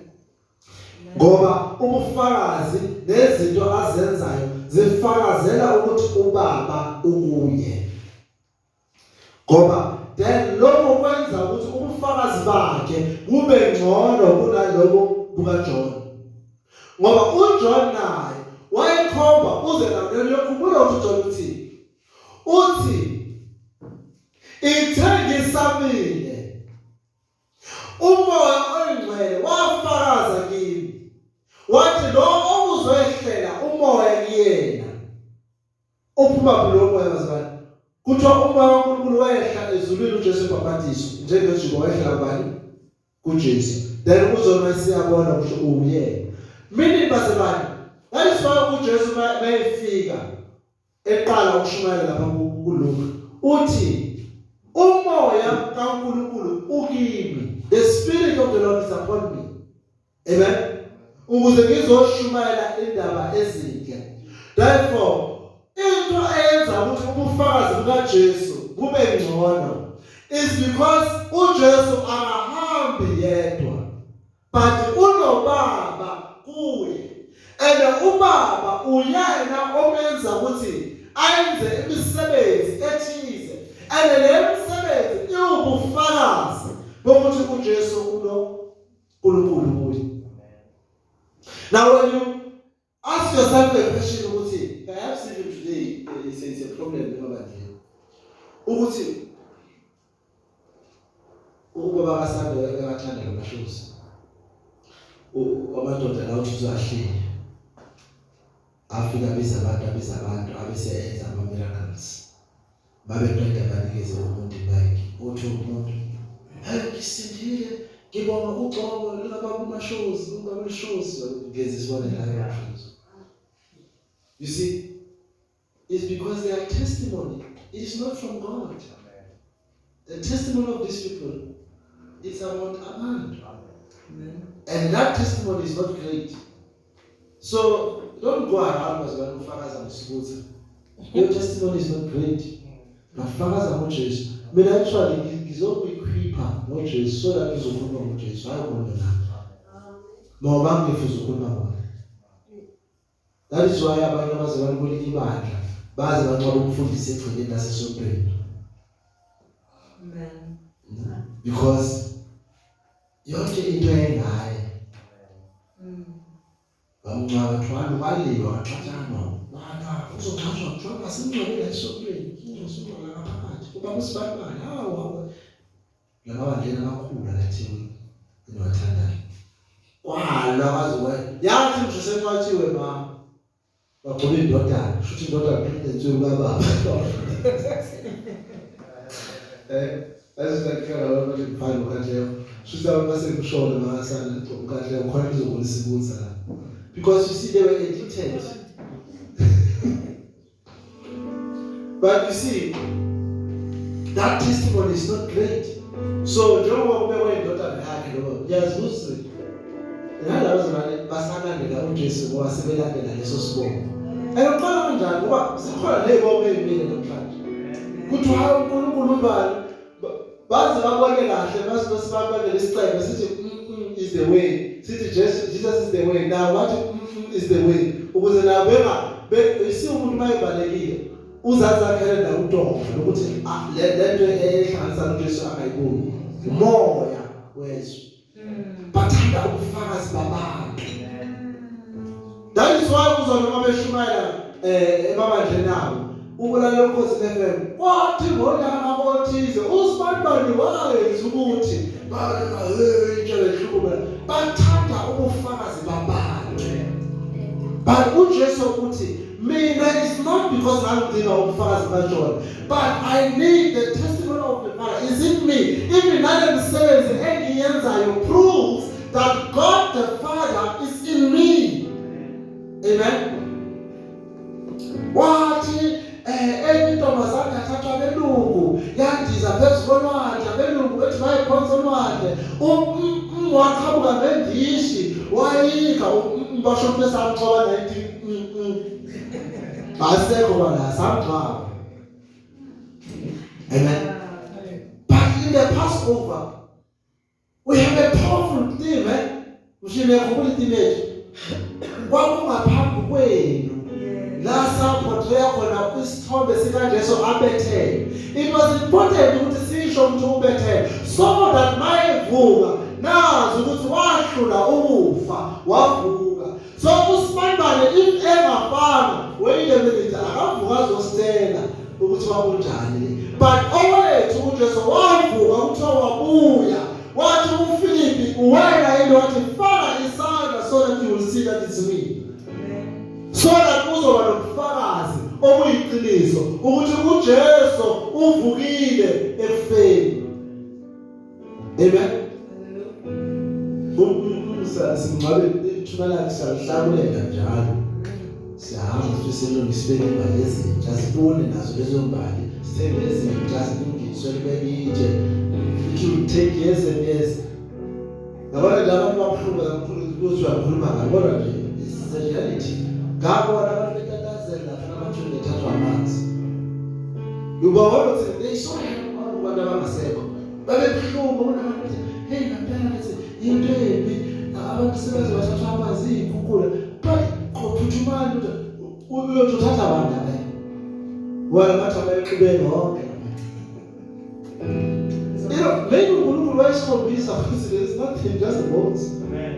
Ngoba ubufakazi nezinto azenzayo zifakazela ukuthi ubaba ukuye. Ngoba then lokho kwenza ukuthi ubufakazi bakhe bube ngcono kunalobo bukaJohn. Ngoba uJohn naye wayekhomba uze nayo lokhumbula ukuthi uJohn uthi ithengisamile umoya oyingcwele wafakaza kimi, wathi lo obuzoyehlela umoya. Uphuma phi lo moya bazalwane? Kuthiwa umoya kaNkulunkulu wehla ezulwini uJesu ebhabhatiswa njengejuba wehla kubani? KuJesu. Then uzona siyabona kusho uye. Meaning bazalwane, that is why uJesu mayefika eqala ukushumayela lapha kuLuka uthi umoya kaNkulunkulu ukimi, the spirit of the Lord is upon me. Amen. Ukuze ngizoshumayela indaba ezinhle. Therefore, into eyenza ukuthi ubufakazi bukaJesu bube ngcono is because uJesu akahambi yedwa but unobaba kuye and ubaba uyena omenza ukuthi ayenze imisebenzi ethize and le misebenzi iwubufakazi bokuthi uJesu uno uNkulunkulu kuye. Now when you ask yourself a question ukuthi perhaps even today it's a problem emabandleni ukuthi ukuba bakasande bekathanda lamashozi amadoda lawo uthi ahleli afika abiza abantu abiza abantu abese enza ama miracles Babeqeda banikeze umuntu imic uthi umuntu hey ngisindile ngibonga ugcobo lukababa uMashozi ubaba uMashozi ngenza isibonelo hayi uMashozi. You see, it's because their testimony it is not from God. The testimony of these people it's about abantu. And that testimony is not great. So don't go around bazalwane ufakaza ngesibutha. Your testimony is not great. Ngafakaza ngoJesu. Mina actually ngizokuyikhipha ngoJesu so that ngizokhuluma ngoJesu hayi ukhuluma nami. Ngoba ngifuza ukukhuluma ngona. That is why abanye abazalwane kwelinye ibandla baze banqoba umfundisi egcekeni lasesontweni. Amen. Because yonke into engaye bamngcwaba thwala kwaliwa kwaxatshanwa bana uzongcwatshwa kuthiwa masimngcwabela esontweni uzosungcwaba ngaphakathi ubaba usibanibani hawu hawu lamabandleni amakhulu alathiwe engiwathandayo kwalwa kwaze yathi ngisho senqwatshiwe ma Bagcoba indodana, shuthi indodana nensuku kababa. Azizakhala abantu bathi ngifana noKatlego. Shuthi abantu basekushona makasana ngigcoba uKatlego khona ngizobonisa ibutha la. Because you see they were addicted. But you see that testimony is not great. So njengoba kubekwe indodana yakhe lo ngiyazibuza nalabo zingane basalandela uJesu ngoba sebelandela leso sibongo. And uqala kanjani ngoba zikhona nezibongo ezimile namhlanje. Kuthiwa hayi uNkulunkulu ubani baze babone kahle base basibabekele isicelo sithi is the way sithi Jesus Jesus is the way now wathi is the way ukuze nabo benga isi umuntu mayevalekile uzazi akhele la udonga lokuthi ah, le lento ehlanganisa uJesu angayiboni umoya wezwe bathanda ubufakazi babantu that is why uzwa noma beshumayela emabandleni abo ubulalela ukhozi FM kwathi ngonyaka othize usibanibani wayenza ukuthi hey intsha lehlukumela bathanda ubufakazi babantu but uJesu uthi mina is not because ngangidinga ubufakazi bukaJohn but I need the testimony of the Father is in me even nale misebenzi engiyenzayo proves that God the Father is in me. Amen. Wathi enye intombazane yathathwa abelungu yandiza phezu kolwandle abelungu bethi bayiphonsa olwandle waqhamuka ngendishi wayika basho ukuthi samxoba 19 asekho kwala samxaba. Amen. But in the Passover we have a powerful theme, eh? Mshini yakhumbula itheme yethu. Kwakungaphambi kwenu la saportray khona isithombe sikaJesu abethele. It was important ukuthi sisho ukuthi ubethele so that mayevuka nazi ukuthi wahlula ukufa wavuka. So uSibandane if engafanga wait a minute akavuka azositshela ukuthi kwakunjani but owethu uJesu wavuka kuthiwa wabuya wathi kuFilipi uwena yini wathi faka isandla so that you will see that it's me so that uzoba nobufakazi. obuyiqiniso ukuthi uJesu uvukile ekufeni. Amen. Singcwabe ithuna lakhe, siyalihlakulela njalo, siyahamba futhi silungise, sibeke imbali ezintsha, sibone nazo lezo mbali, sithenge ezintsha, zilungiswe, libeke itshe. It will take years and years. Yabona nje, abantu babuhlungu kakhulu ukuthi uyakhuluma ngalo, kodwa nje this is a reality. Ngabona abantu betatazela lapha namathuna ethathwa amanzi. Ubabona ukuthi they so happy, abantu abangasekho babebuhlungu. Kunabantu bethi, "Hey, ngampela," bethi into embi, abantu sebaze bathathwa amanzi, iy'khukhula, but qophuthumani uyothi uthatha abantu abanye wena bathi abayixubeni wonke. Maybe uNkulunkulu wayesikhombisa futhi there is nothing, just the bones. Amen.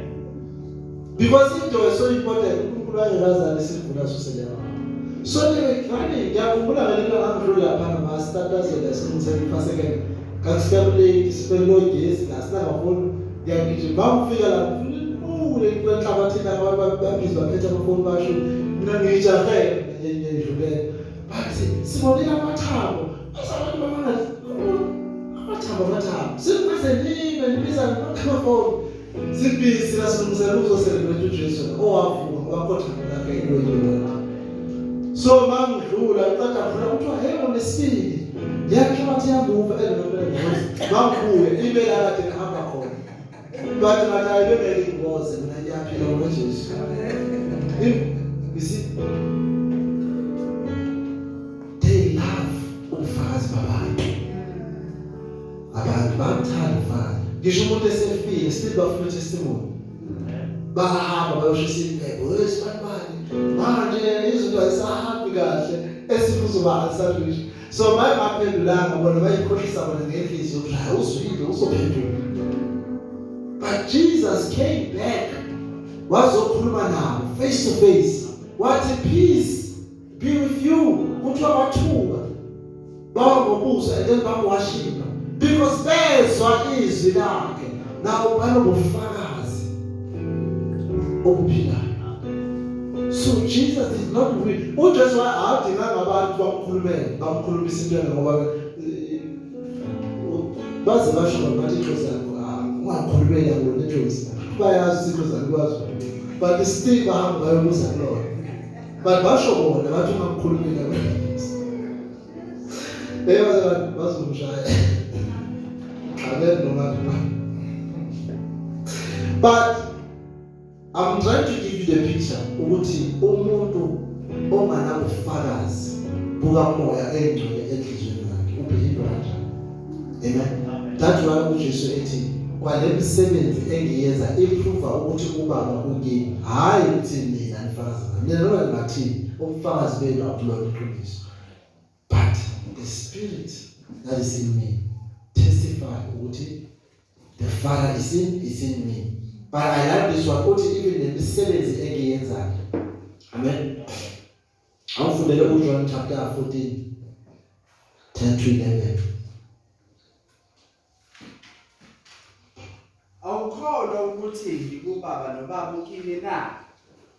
Because into is so important, uNkulunkulu wayengazali isigula suseleyo. So they were running. Ngiyakhumbula ngelinye ilanga ngidlula lapha ngamastatazela esilungisela ifasekela. Ngakufika kulate, sibelo gesi la sinangafoni. Ngiyagijima ngifika la ngifuna kwenhlabathini, abantu babhizi baphethe amafoni basho, mina ngijahe ngiyedlulela. Bathi sibonile amathambo. Bese abantu bamangazi amathambo, amathambo. Singaze nime nibiza ngamafoni. Sibhizi la silungisela ukuzocelebrate uJesu owavuka ngoba kodwa lakhe into. So mangidlula, iqeda ngidlula, kuthiwa, "Hey, unesibili." Ngiyahlabathi yamuva enginomela mangibuye ibe la kade ngihamba khona. Bathi ngathi hayi, bengeke ngiboze, mina ngiyaphila ngoJesu. You see, they love ubufakazi babantu. Abantu bayakuthanda ubufakazi. Ngisho umuntu esefile, still bafuna testimony. Bahamba bayoshisa impepho, "Wesibani manje izinto azisahambi kahle," esifuzo ba answerisha. So bayangaphendulanga bona, bayikhohlisa bona ngenhliziyo ukuthi hayi, uzwile, uzophendula. But Jesus came back, wazokhuluma nabo face to face, wathi, "Peace be with you." Kuthiwa bathuka bawa ngobuso and then bamworship because bezwa izwi lakhe. Now banobufakazi obuphilayo. So Jesus did not will, uJesu adinganga abantu bamkhulumele, bamkhulumisa into, ngoba baze basho bathi idlozi lakho ungakhulumeli kulona idlozi, bayazi idlozi alikwazi, but still bahamba bayobuza kulona. But basho bona bathi ungamkhulumeli kulona. Baze bazomshaya amen noma. But I'm trying to give you the picture ukuthi umuntu onganabufakazi bukaMoya engcwele enhliziyweni yakhe ubehave kanjani. Amen. That's why uJesu ethi kwale misebenzi engiyenza iprova ukuthi uBaba ukimi, hayi ukuthi mina nifakaza ngami. Mina noma ngingathini, ubufakazi benu abulona iqiniso, but the spirit that is in me testify ukuthi the Father is in me. But I like this one, uthi even nemisebenzi engiyenzayo. Amen. Awufundele uJohn chapter 14 10 to 11. Awukholwa ukuthi ngikuBaba noBaba ukimi na?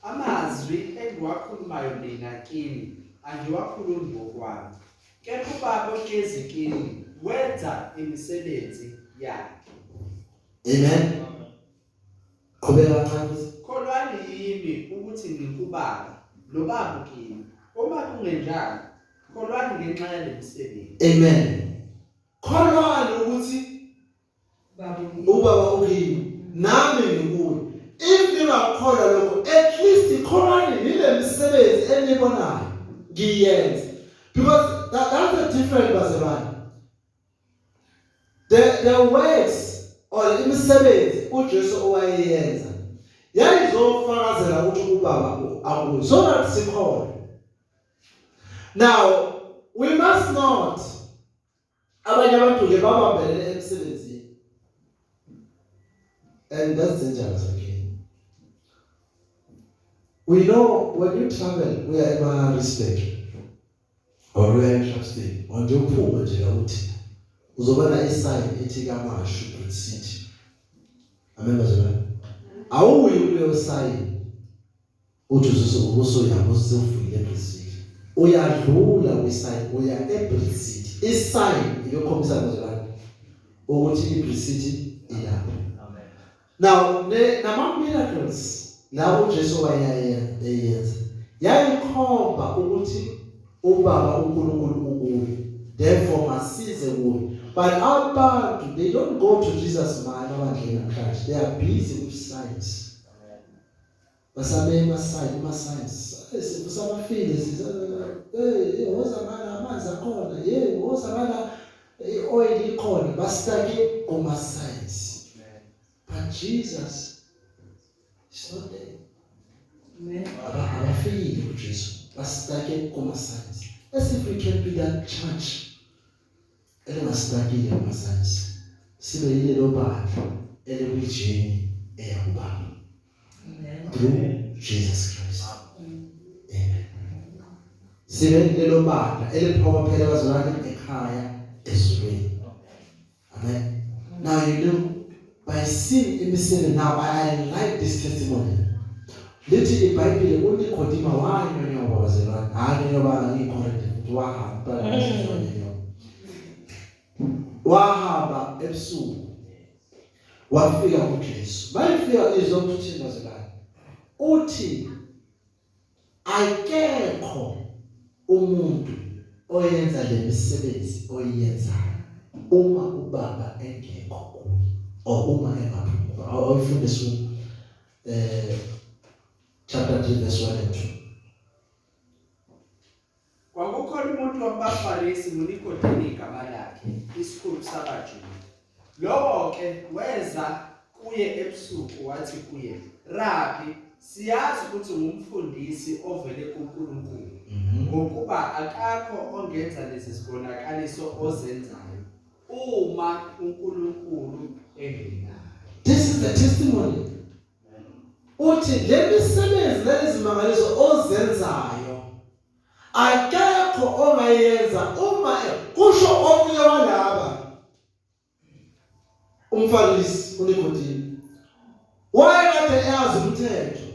Amazwi engiwakhulumayo mina kini angiwakhulumi ngokwami, kepha uBaba ohlezi kimi wenza imisebenzi yakhe. Amen. Qhubeka kancane. Kholwani yimi ukuthi ngikuBaba noBaba kimi. Uma kungenjalo, kholwani ngenxa yale misebenzi. Amen. Kholwani ukuthi uBaba ukimi, nami ngikuye. If ningakholwa lokho, at least kholwani nile misebenzi enibonayo ngiyenze, because that's the difference, bazalwane. The works or imisebenzi uJesu owayeyenza yayizofakazela ukuthi uBaba akuye, so that sikholwe. Now we must not, abanye abantu ke babambelele emsebenzini, and that's dangerous again. We know when you travel, uya ema-Respect or uya eSharpeville or nje uphuma nje la, uthi uzobona isign ethi KwaMashu, Bridge City. Amen, bazalwane. Awuyi kuleyo sign uthi usuyoyabo, usufike eBridge City. Uyadlula kwisign, uya eBridge City. Isign iyokhombisa bazalwane ukuthi iBridge City ilapho. Now nama miracles la uJesu wayeyenza yayikhomba ukuthi ubaba uNkulunkulu ukuye, therefore masize kuye. But abantu, they don't go to Jesus manje abandleni namhlanje. They are busy with signs. Basabe ama-sign, ama-signs kusabafile. Hey, woza ngala, amanzi akhona. Hey, woza ngala, i-oil ikhona. Ba-stuck-e kuma-signs, but Jesus is not there. Abafikile kuJesu, ba-stuck-e kuma-signs. As if we can be that church elinga-stuck-ile kuma-signs, sibe yilelo bandla elikwi-journey eya kubaba through Jesus Christ. Amen. Sibe lelo bandla eliphokophele, bazalwane, ekhaya ezulwini. Amen. Now, by seeing imisebenzi, now I like this testimony. Lithi iBhayibheli uNikodima wanyonyoba, bazalwane. Hayi, nyonyoba ngikho futhi wahamba wanyonyoba. Wahamba ebusuku wafika kuJesu. Bayifika izokuthi, bazalwane, uthi akekho umuntu oyenza lemisebenzi oyiyenzayo uma ubaba engekho kuye or uma engaphumi. Awufundiswe chapter 3 verse 1 and 2. Kwakukhona umuntu wabaFarisi, nguNikodemu igama lakhe, isikhulu sabaJuda. Lowo-ke weza kuye ebusuku wathi kuye, "Rabi, siyazi ukuthi ungumfundisi ovele kuNkulunkulu, ngokuba akakho ongenza lezi zibonakaliso ozenzayo uma uNkulunkulu engenayo." This is the testimony. Uthi le misebenzi nalezimangaliso ozenzayo akekho ongayenza uma, kusho omunye walaba, umFarisi uNikodemu. Wayekade eyazi umthetho,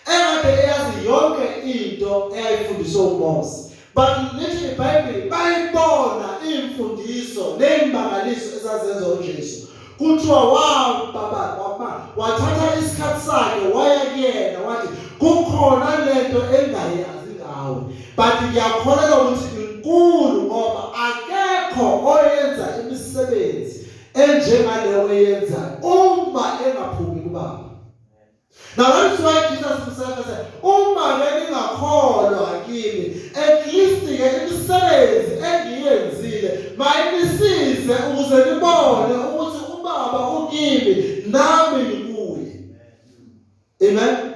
ekade eyazi yonke into eyayifundiswe uMose, but lithi iBhayibheli bayibona imfundiso neyimangaliso ezazenza uJesu. Kuthiwa wababa wama wathatha isikhathi sakhe waya kuyena, wathi kukhona lento engayazi ngawe, but ngiyakholelwa ukuthi inkulu ngoba akekho oyenza imisebenzi enjengaleyo oyenzayo uma engaphumi kubaba. Now that is why Jesus himself said, uma ke ningakholwa kimi, at least ke imisebenzi engiyenzile mayinisize ukuze nibone ukuthi ubaba ukimi nami ngikuye. Amen.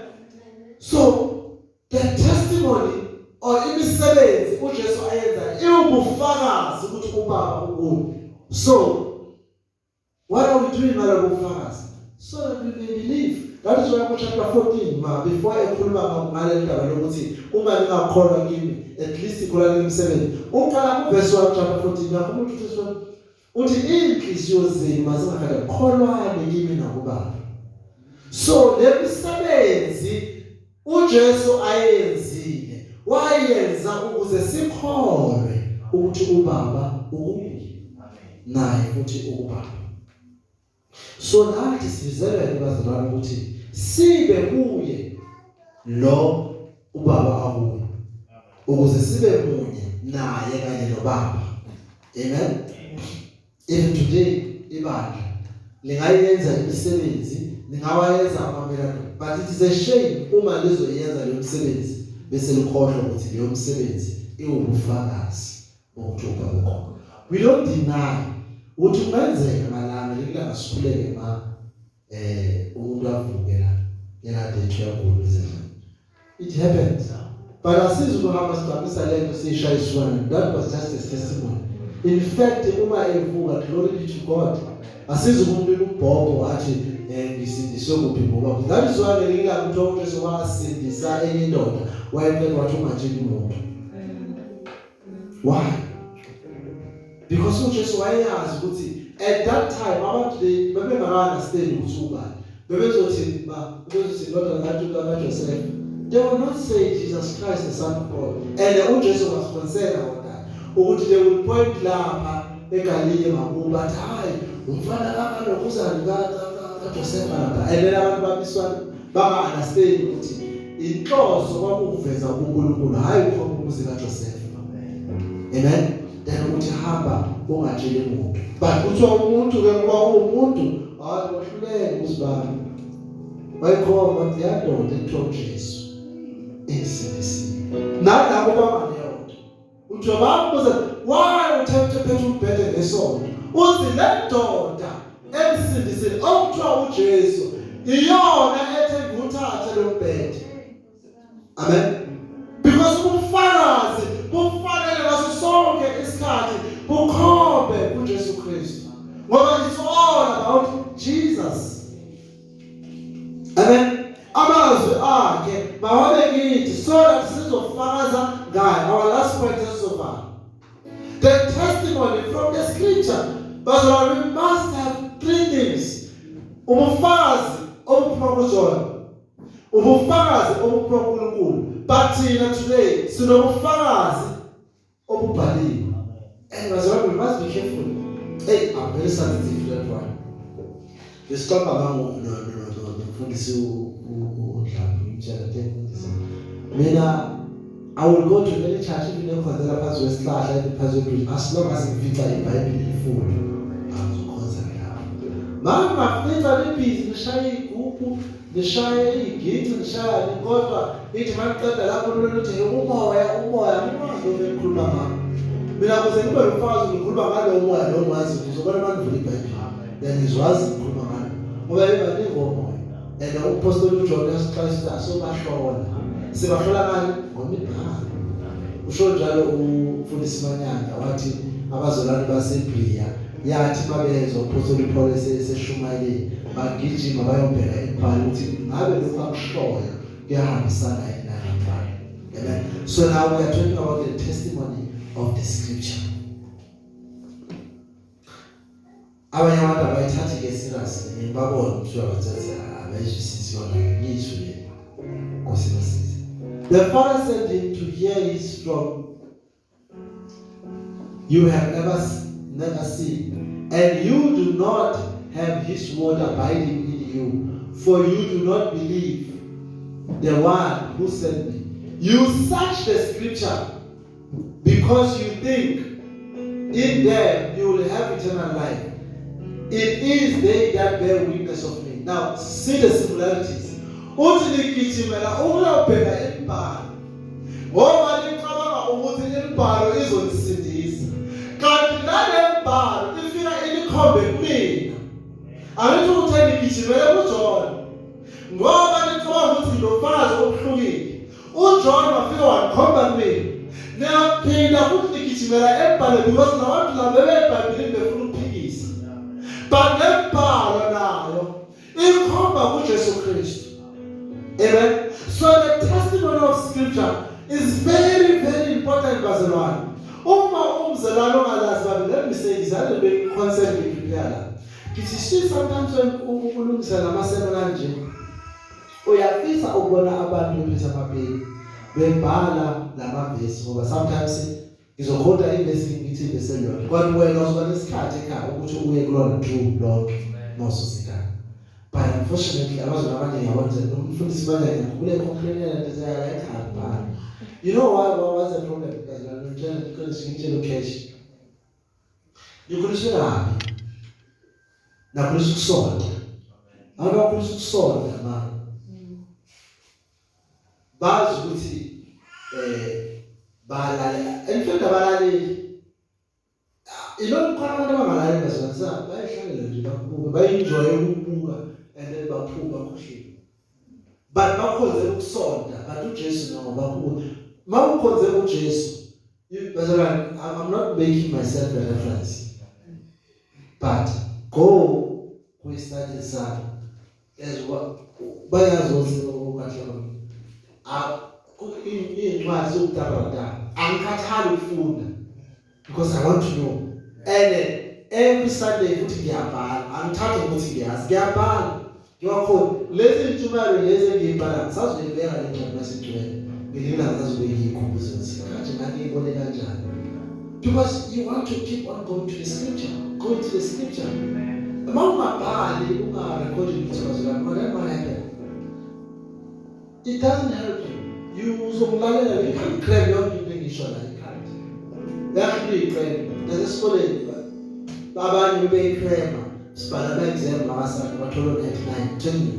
So the testimony or imisebenzi uJesu ayenza iwubufakazi ukuthi ubaba ukuye. So what are we doing ngalabo bufakazi? So that we may believe. That is why ku chapter 14, ma before ekhuluma ngale ndaba lokuthi uma ningakholwa kimi, at least kholwa imisebenzi. Uqala ku verse 1 chapter 14, yakho uthi verse 1 uthi inhliziyo zenu mazingakhathali, kholwani kimi nakubaba. So le misebenzi uJesu ayenzile wayenza ukuze sikholwe ukuthi ubaba ukuye naye futhi ukubaba. So nathi sibizelwe, bazalwane, ukuthi sibe kuye lo ubaba akuye ukuze sibe munye naye kanye nobaba. Amen. Even today ibandla lingayenza imisebenzi, lingawayenza ama-miracle, but it is a shame uma lizoyenza leyo misebenzi bese likhohlwa ukuthi leyo misebenzi iwubufakazi bokuthi ubaba ukhona. We don't deny ukuthi kungenzeka malanga lilanga sikhuleke ma umuntu avuke la yakade ethi uyagula izinto. It happens, but asizi ukuhamba sigcamisa lento siyishayiswana. That was just a testimony. In fact, uma evuka, glory be to God, asizi ukumnika umbhobho athi ngisindiswe kuphi ngoba that is why ngelinye ilanga kuthiwa uJesu wasindisa enye indoda, wayecela wathi ungatsheli umuntu. Why? Because uJesu wayeyazi ukuthi at that time abantu they babengaka-understand ukuthi ubani. Bebezothi ba bebezothi indodana kaJuda kaJoseph. They will not say Jesus Christ the Son of God. And uJesu was concerned about that. Ukuthi they will point lapha eGalile ngakubo bathi hayi umfana kakalokuzani kaJoseph lapha. And then abantu babiswa banga understand ukuthi inhloso kwakuveza uNkulunkulu hayi ukhomba umuzi kaJoseph. Amen. Then ukuthi hamba ungatsheli muntu. But kuthiwa umuntu ke ngoba uwumuntu hayi wehluleke uzibamba. Wayikhomba wathi yandoda ekuthiwa uJesu ingisindisile. Nalabo bangaleyo nto. Uthi bambuza why uthethe phethe umbhede ngesonto. Uthi le ndoda emsindisile okuthiwa uJesu iyona ethe nguthathe lo mbhede. Amen. Because ubufakazi bufanele ngaso sonke isikhathi bukhombe kuJesu Kristu. Ngoba it's all about Jesus. Amen. Amazwi akhe mawabe kithi so that sizofakaza ngaye. Our last point sizovala. The testimony from the scripture. Bazalwane, we must have three things. Ubufakazi obuphuma kuJohn. Ubufakazi obuphuma kuNkulunkulu. But thina today sinobufakazi obubhaliwe. And bazalwane, we must be careful. Hey, I'm very sensitive to that one. Besixoxa ngango nomfundisi uNdlambi ngimtshela ukuthi mfundisi mina I will go to any church even ekhonzela phansi kwesihlahla even phansi kwebridge as long as ngifica iBhayibheli lifundwa angizokhonza lapho. Mangafica libhizi lishaye igubhu lishaye igici lishaya kodwa ithi maqeda lapho lolu uthi umoya umoya ngimazi lo engikhuluma ngawo. Mina kuze ngibe nomfakazi ngikhuluma ngalo moya lo ngazi ngizobona mangivula iBhayibheli. Then ngizwazi ngikhuluma ngalo. Ngoba ibaningi omoya. And umpostoli uJohn uyasixwayisa asobahlola. Sibahlola ngani? Ngomibhalo. Usho njalo umfundisi Manyanga wathi abazalwane baseBria yathi babezwa umpostoli Paul eseshumayeleni bagijima bayobheka imibhalo ukuthi ngabe lokhu akushoyo kuyahambisana yini nalembhalo. Amen. So now we are talking about the testimony of the scripture. Abanye abantu abayithathi ke serious ngibabona kuthiwa bathathe abayizwisisi yona ngizwe le Nkosi basize. The father sent him to hear his from you have never seen, and you do not have his word abiding in you, for you do not believe the one who sent me. You search the scripture because you think in them you will have eternal life. It is they that bear witness of me. Now see the similarities. Uthi nigijimela ukuyobheka imibhalo ngoba nicabanga ukuthi imibhalo izonisindisa, kanti nale mibhalo ifika inikhombe kumina. Angithi ukuthi nigijimele kuJohn ngoba nicabanga ukuthi lo mfakazi obuhlukile. uJohn wafika wanikhomba kumina. Niyaphinda futhi nigijimela embhalweni because labantu laba bebebhayibhelini befuna ukuphikisa, but lembhalo nayo ikhomba kuJesu Kristu. Amen. So the testimony of scripture is very very important bazalwane. Uma umzalwane ongalazi babe, let me say this, I be concerned be prepare la. Ngithi see sometimes when ulungisa lamasemo kanje uyafisa ukubona abantu bephethe amapeni bebhala lamavesi, ngoba sometimes ngizokhota ivesi ngithi ivesi eliyodwa kodwa wena uzoba nesikhathi ekhaya ukuthi uye kulona through lonke mawususekhaya. But unfortunately abazalwane abaningi yabona nje umfundisi manje ngiyakhumbula ecomplainela nje la ekhaya bhala. You know why? What was the problem? Bazalwane, ngitshela iqiniso, ngitshela ucash. Nikhuliswe kabi. Nakhuliswa ukusonta. Abantu bakhuliswa ukusonta ma. Bazi ukuthi balalela. In fact abalaleli. Ilo khona abantu abangalaleli bazalwane, bayahlalela nje bakubuka, bayenjoy ukubuka and then baphuma bakhohliwe. But bakhonze ukusonta, but uJesu no bakubuka. Mawukhonze uJesu, bazalwane, I'm not making myself a reference. But go kwi-study sami as bayazi ukuthi okahle iy'ncwadi zokutarata angikhathali ukufunda because I want to know. And every Sunday futhi ngiyabhala, angithathi ukuthi ngiyazi, ngiyabhala. Ngiwakhona lezi ntshumayelo lezi engiyibhala ngisazoyibeka le ncwadi masigcwele. Ngelinye ilanga ngisazobe ngiyikhumbuza ukuthi kanje ngangiyibone kanjani. Because you want to keep on going to the scripture, going to the scripture. Uma ungabhali ungarekhodi lutho bazalwane, what will happen? It doesn't help you. You uzokulalela, you can't cram yonke into engisho la ekhanda. Yahlula iqembu nasesikoleni abanye bebeyikrema sibhala ama-exam ngawasana bathola 99 tell you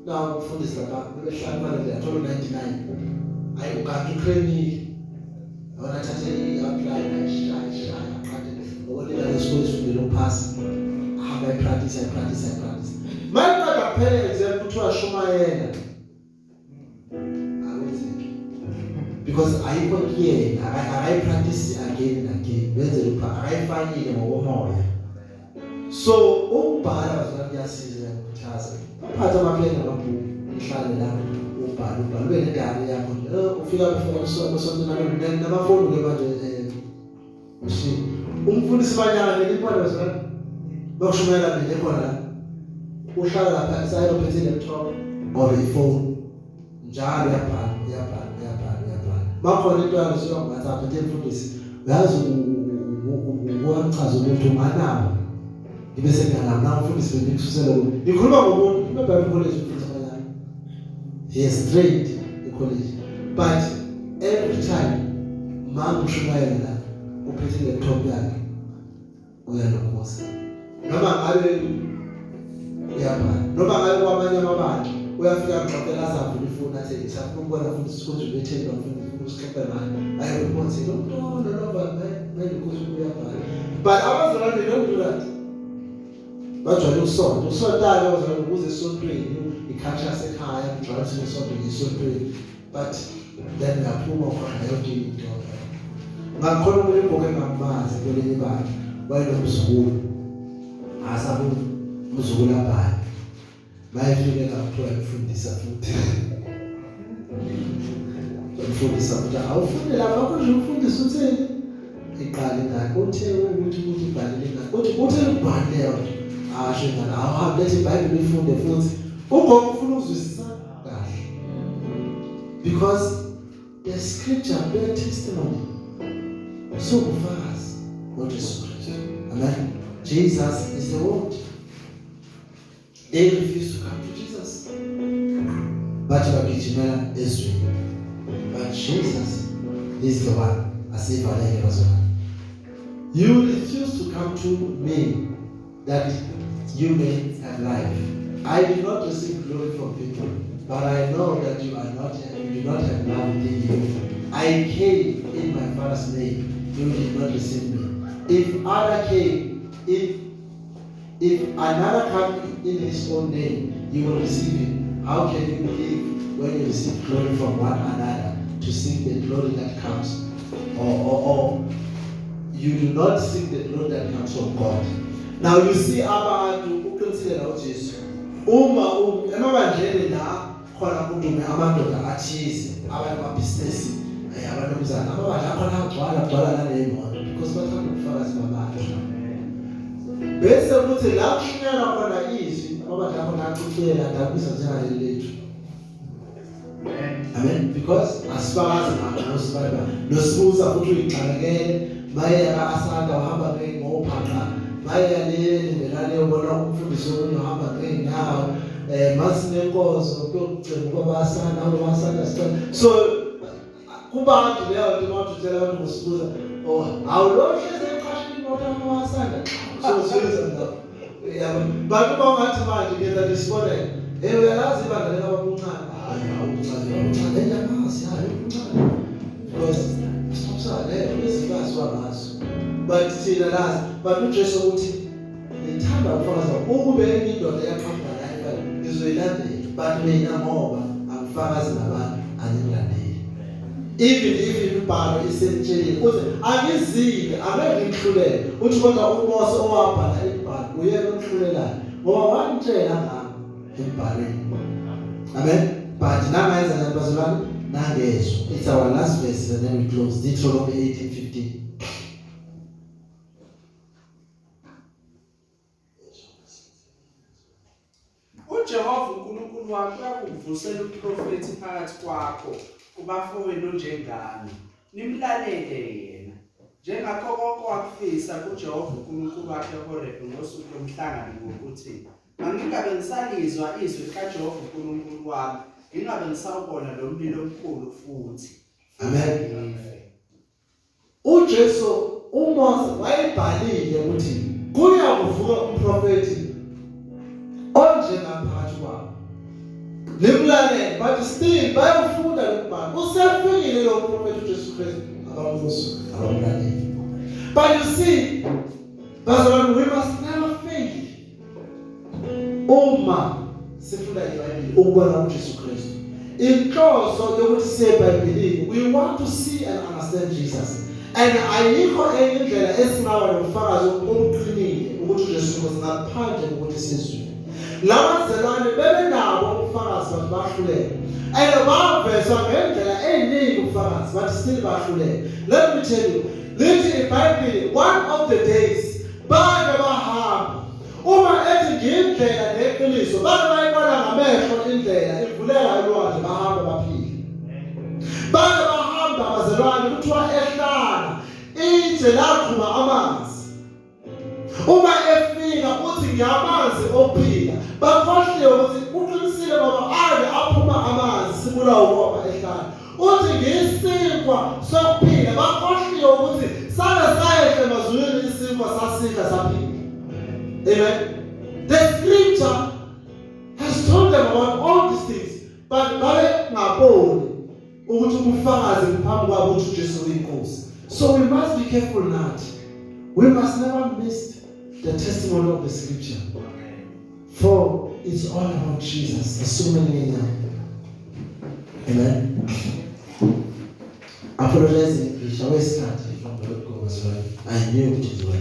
now umfundisi lapha bebehlala manje athola 99 ayi ukanti ukremile yabona thathe i-apply ayishaya shaya aqade ngoba lesikole sifundele ukuphasa hamba ipractice ipractice ipractice manje qeda kuphela exam kuthiwa shumayela akwenzeki because ayikho kuyena akayipractice again and again benzele ukuba akayifakile ngokomoya so ukubhala bazalwane kuyasiza kuyakhuthaza baphathe amaphepha namabhuku uhlale la ubhale ubhale ube nedayari yakho nje ufika befika esontweni namafoni ke manje eh umfundisi banyana ngelikhona bazalwane bakushumayela mina khona la uhlala lapha sayophethe laptop or iphone njalo uyabhala uyabhala uyabhala uyabhala makhona into yazo ngathi aphethe mfundisi uyazi ukuchaza ukuthi unganabo ngibe sengiyanabo na umfundisi bengikususela kuyo ngikhuluma ngomuntu eBible College umfundisi banyana he has trained the college but every time mama ushumayela la uphethe laptop yakhe uyalokhoza noma ngabe uyabhala noma ngabe kwamanye amabandla uyafika ngixoxela azavula ifoni athi ngisafuna ukubona futhi sikhonje ubetheni bafuna usixoxe ngayo ayi ubona lo muntu no no manje ukuthi uyabhala but abazalwane they don't do that bajwayele ukusonta usonta-ke abazalwane ukuze esontweni i-culture yasekhaya kujwayele ukuthi nesonto ngesontweni but then uyaphuma ukhona yonke into ngakhona umuntu ugogo engamazi kwelinye ibandla wayenomzukulu asabu umzukulu abhale bayefike la kuthiwa emfundisa futhi emfundisa futhi awufunde lapha konje umfundisi uthini iqale ingane uthe ukuthi ukuthi ubhalile ingane uthi uthe ubhalile yona asho ingane awuhambe lethi iBhayibheli uyifunde futhi ugogo ufuna ukuzwisisa kahle because the scripture bear testimony so ubufakazi ngoJesu Kristu amen Jesus is the word they refuse to come to Jesus bathi bagijimela ezweni but Jesus is the one asivaleke bazalwane you refuse to come to me that you may have life I do not receive glory from people but I know that you are not you do not have love within you I came in my father's name you did not receive me if other came if another come in his own name you will receive him how can you believe when you receive glory from one another to seek the glory that comes or you do not seek the glory that comes from God now you see abantu uqinisile la uJesu uma emabandleni la khona kudume amadoda athize abantu amabhizinisi abanomzana amabandla akhona agcwala agcwala nale moto because bathanda ubufakazi babantu bese kuthi la kushunyelwa khona izwi amabandla akhona acucela adabukisa njengaleli lethu amen because asifakazi ngakho nosibaba nosibuza futhi uyixakekele maye asanda uhamba ngophaqa maye le ndelane ubona umfundisi omunye uhamba ngeenyawo masinenkonzo kuyogcina ubaba asanda ubaba asanda sicela so kubantu leyo nto mawuthutshela abantu ngosibuza oh hawu lo hleze eqashile imoto amawasanda so siyenza lapho yabo but uma ungathi manje ngenza nje isibonelo hey uyalazi ibandla likababuncane hayi awuchaze babuncane enjamazi hayi ubuncane because sithokusale izinto aziwa ngazo but thina lazi but uJesu uthi ngithanda ubufakazi ukube enye indoda yaqhamuka la ifana ngizoyilandela but mina ngoba angifakazi nabantu angilandeli even if imibhalo isentshelile uthi angizile angeke ngikuhlulele uthi kodwa uMose owabhala imibhalo uyena omhlulelayo ngoba wangitshela ngami embhalweni amen but nangayenza njani bazalwane nangezwa it's our last verse and then we close Deuteronomy 18:15 uJehova ukuvusela umprofethi phakathi kwakho kubafowenu njengami, nimlalele yena. Njengakho konke owakufisa kuJehova uNkulunkulu wakhe eHorebe ngosuku lomhlangano ngokuthi, Mangingabe ngisalizwa izwi likaJehova uNkulunkulu wami, ngingabe ngisawubona lo mlilo omkhulu futhi. Amen. UJesu uMose wayebhalile ukuthi kuya kuvuka umprofeti onjengaphakathi kwabo. Nimlalele but still bayofunda lo mbhalo. Usefikile lo mprofeti uJesu Kristu abamuzwa abamlalele. But you see, bazalwane, we must never fail. Uma sifunda iBhayibheli ukubona uJesu Kristu. Inhloso yokuthi siye eBhayibhelini, we want to see and understand Jesus. And ayikho enye indlela esingaba nobufakazi obuqinile ukuthi uJesu Kristu ngaphandle kokuthi sizwe. Labazalwane bebenabo ubufakazi bathi bahluleka. And bavezwa ngendlela eziningi ubufakazi bathi still bahluleka. Let me tell you, lithi iBhayibheli one of the days Bake bahamba. Uma ethi ngiyindlela neqiniso, bake bayibona ngamehlo indlela ivuleka elwandle bahamba baphile. Bake bahamba bazalwane kuthiwa ehlala itshe laqhuma amanzi. Uma efika uthi ngiyamanzi okuphila, bakhohliwe ukuthi uqinisile baba ake aphuma amanzi sibulawa ukoma ehlala. Uthi ngisinkwa sokuphila bakhohliwe ukuthi sake sayehla emazulwini isinkwa sasidla saphila. Amen. The scripture has told them about all these things but babengaboni ukuthi ubufakazi buphambi kwabo ukuthi uJesu uyinkosi. So we must be careful nathi. We must never miss the testimony of the scripture. For it's all about Jesus. Asukumeni ngenyawo. Amen. Apologize ngishawe isikhathi from the word go as well. I knew ukuthi ngizoba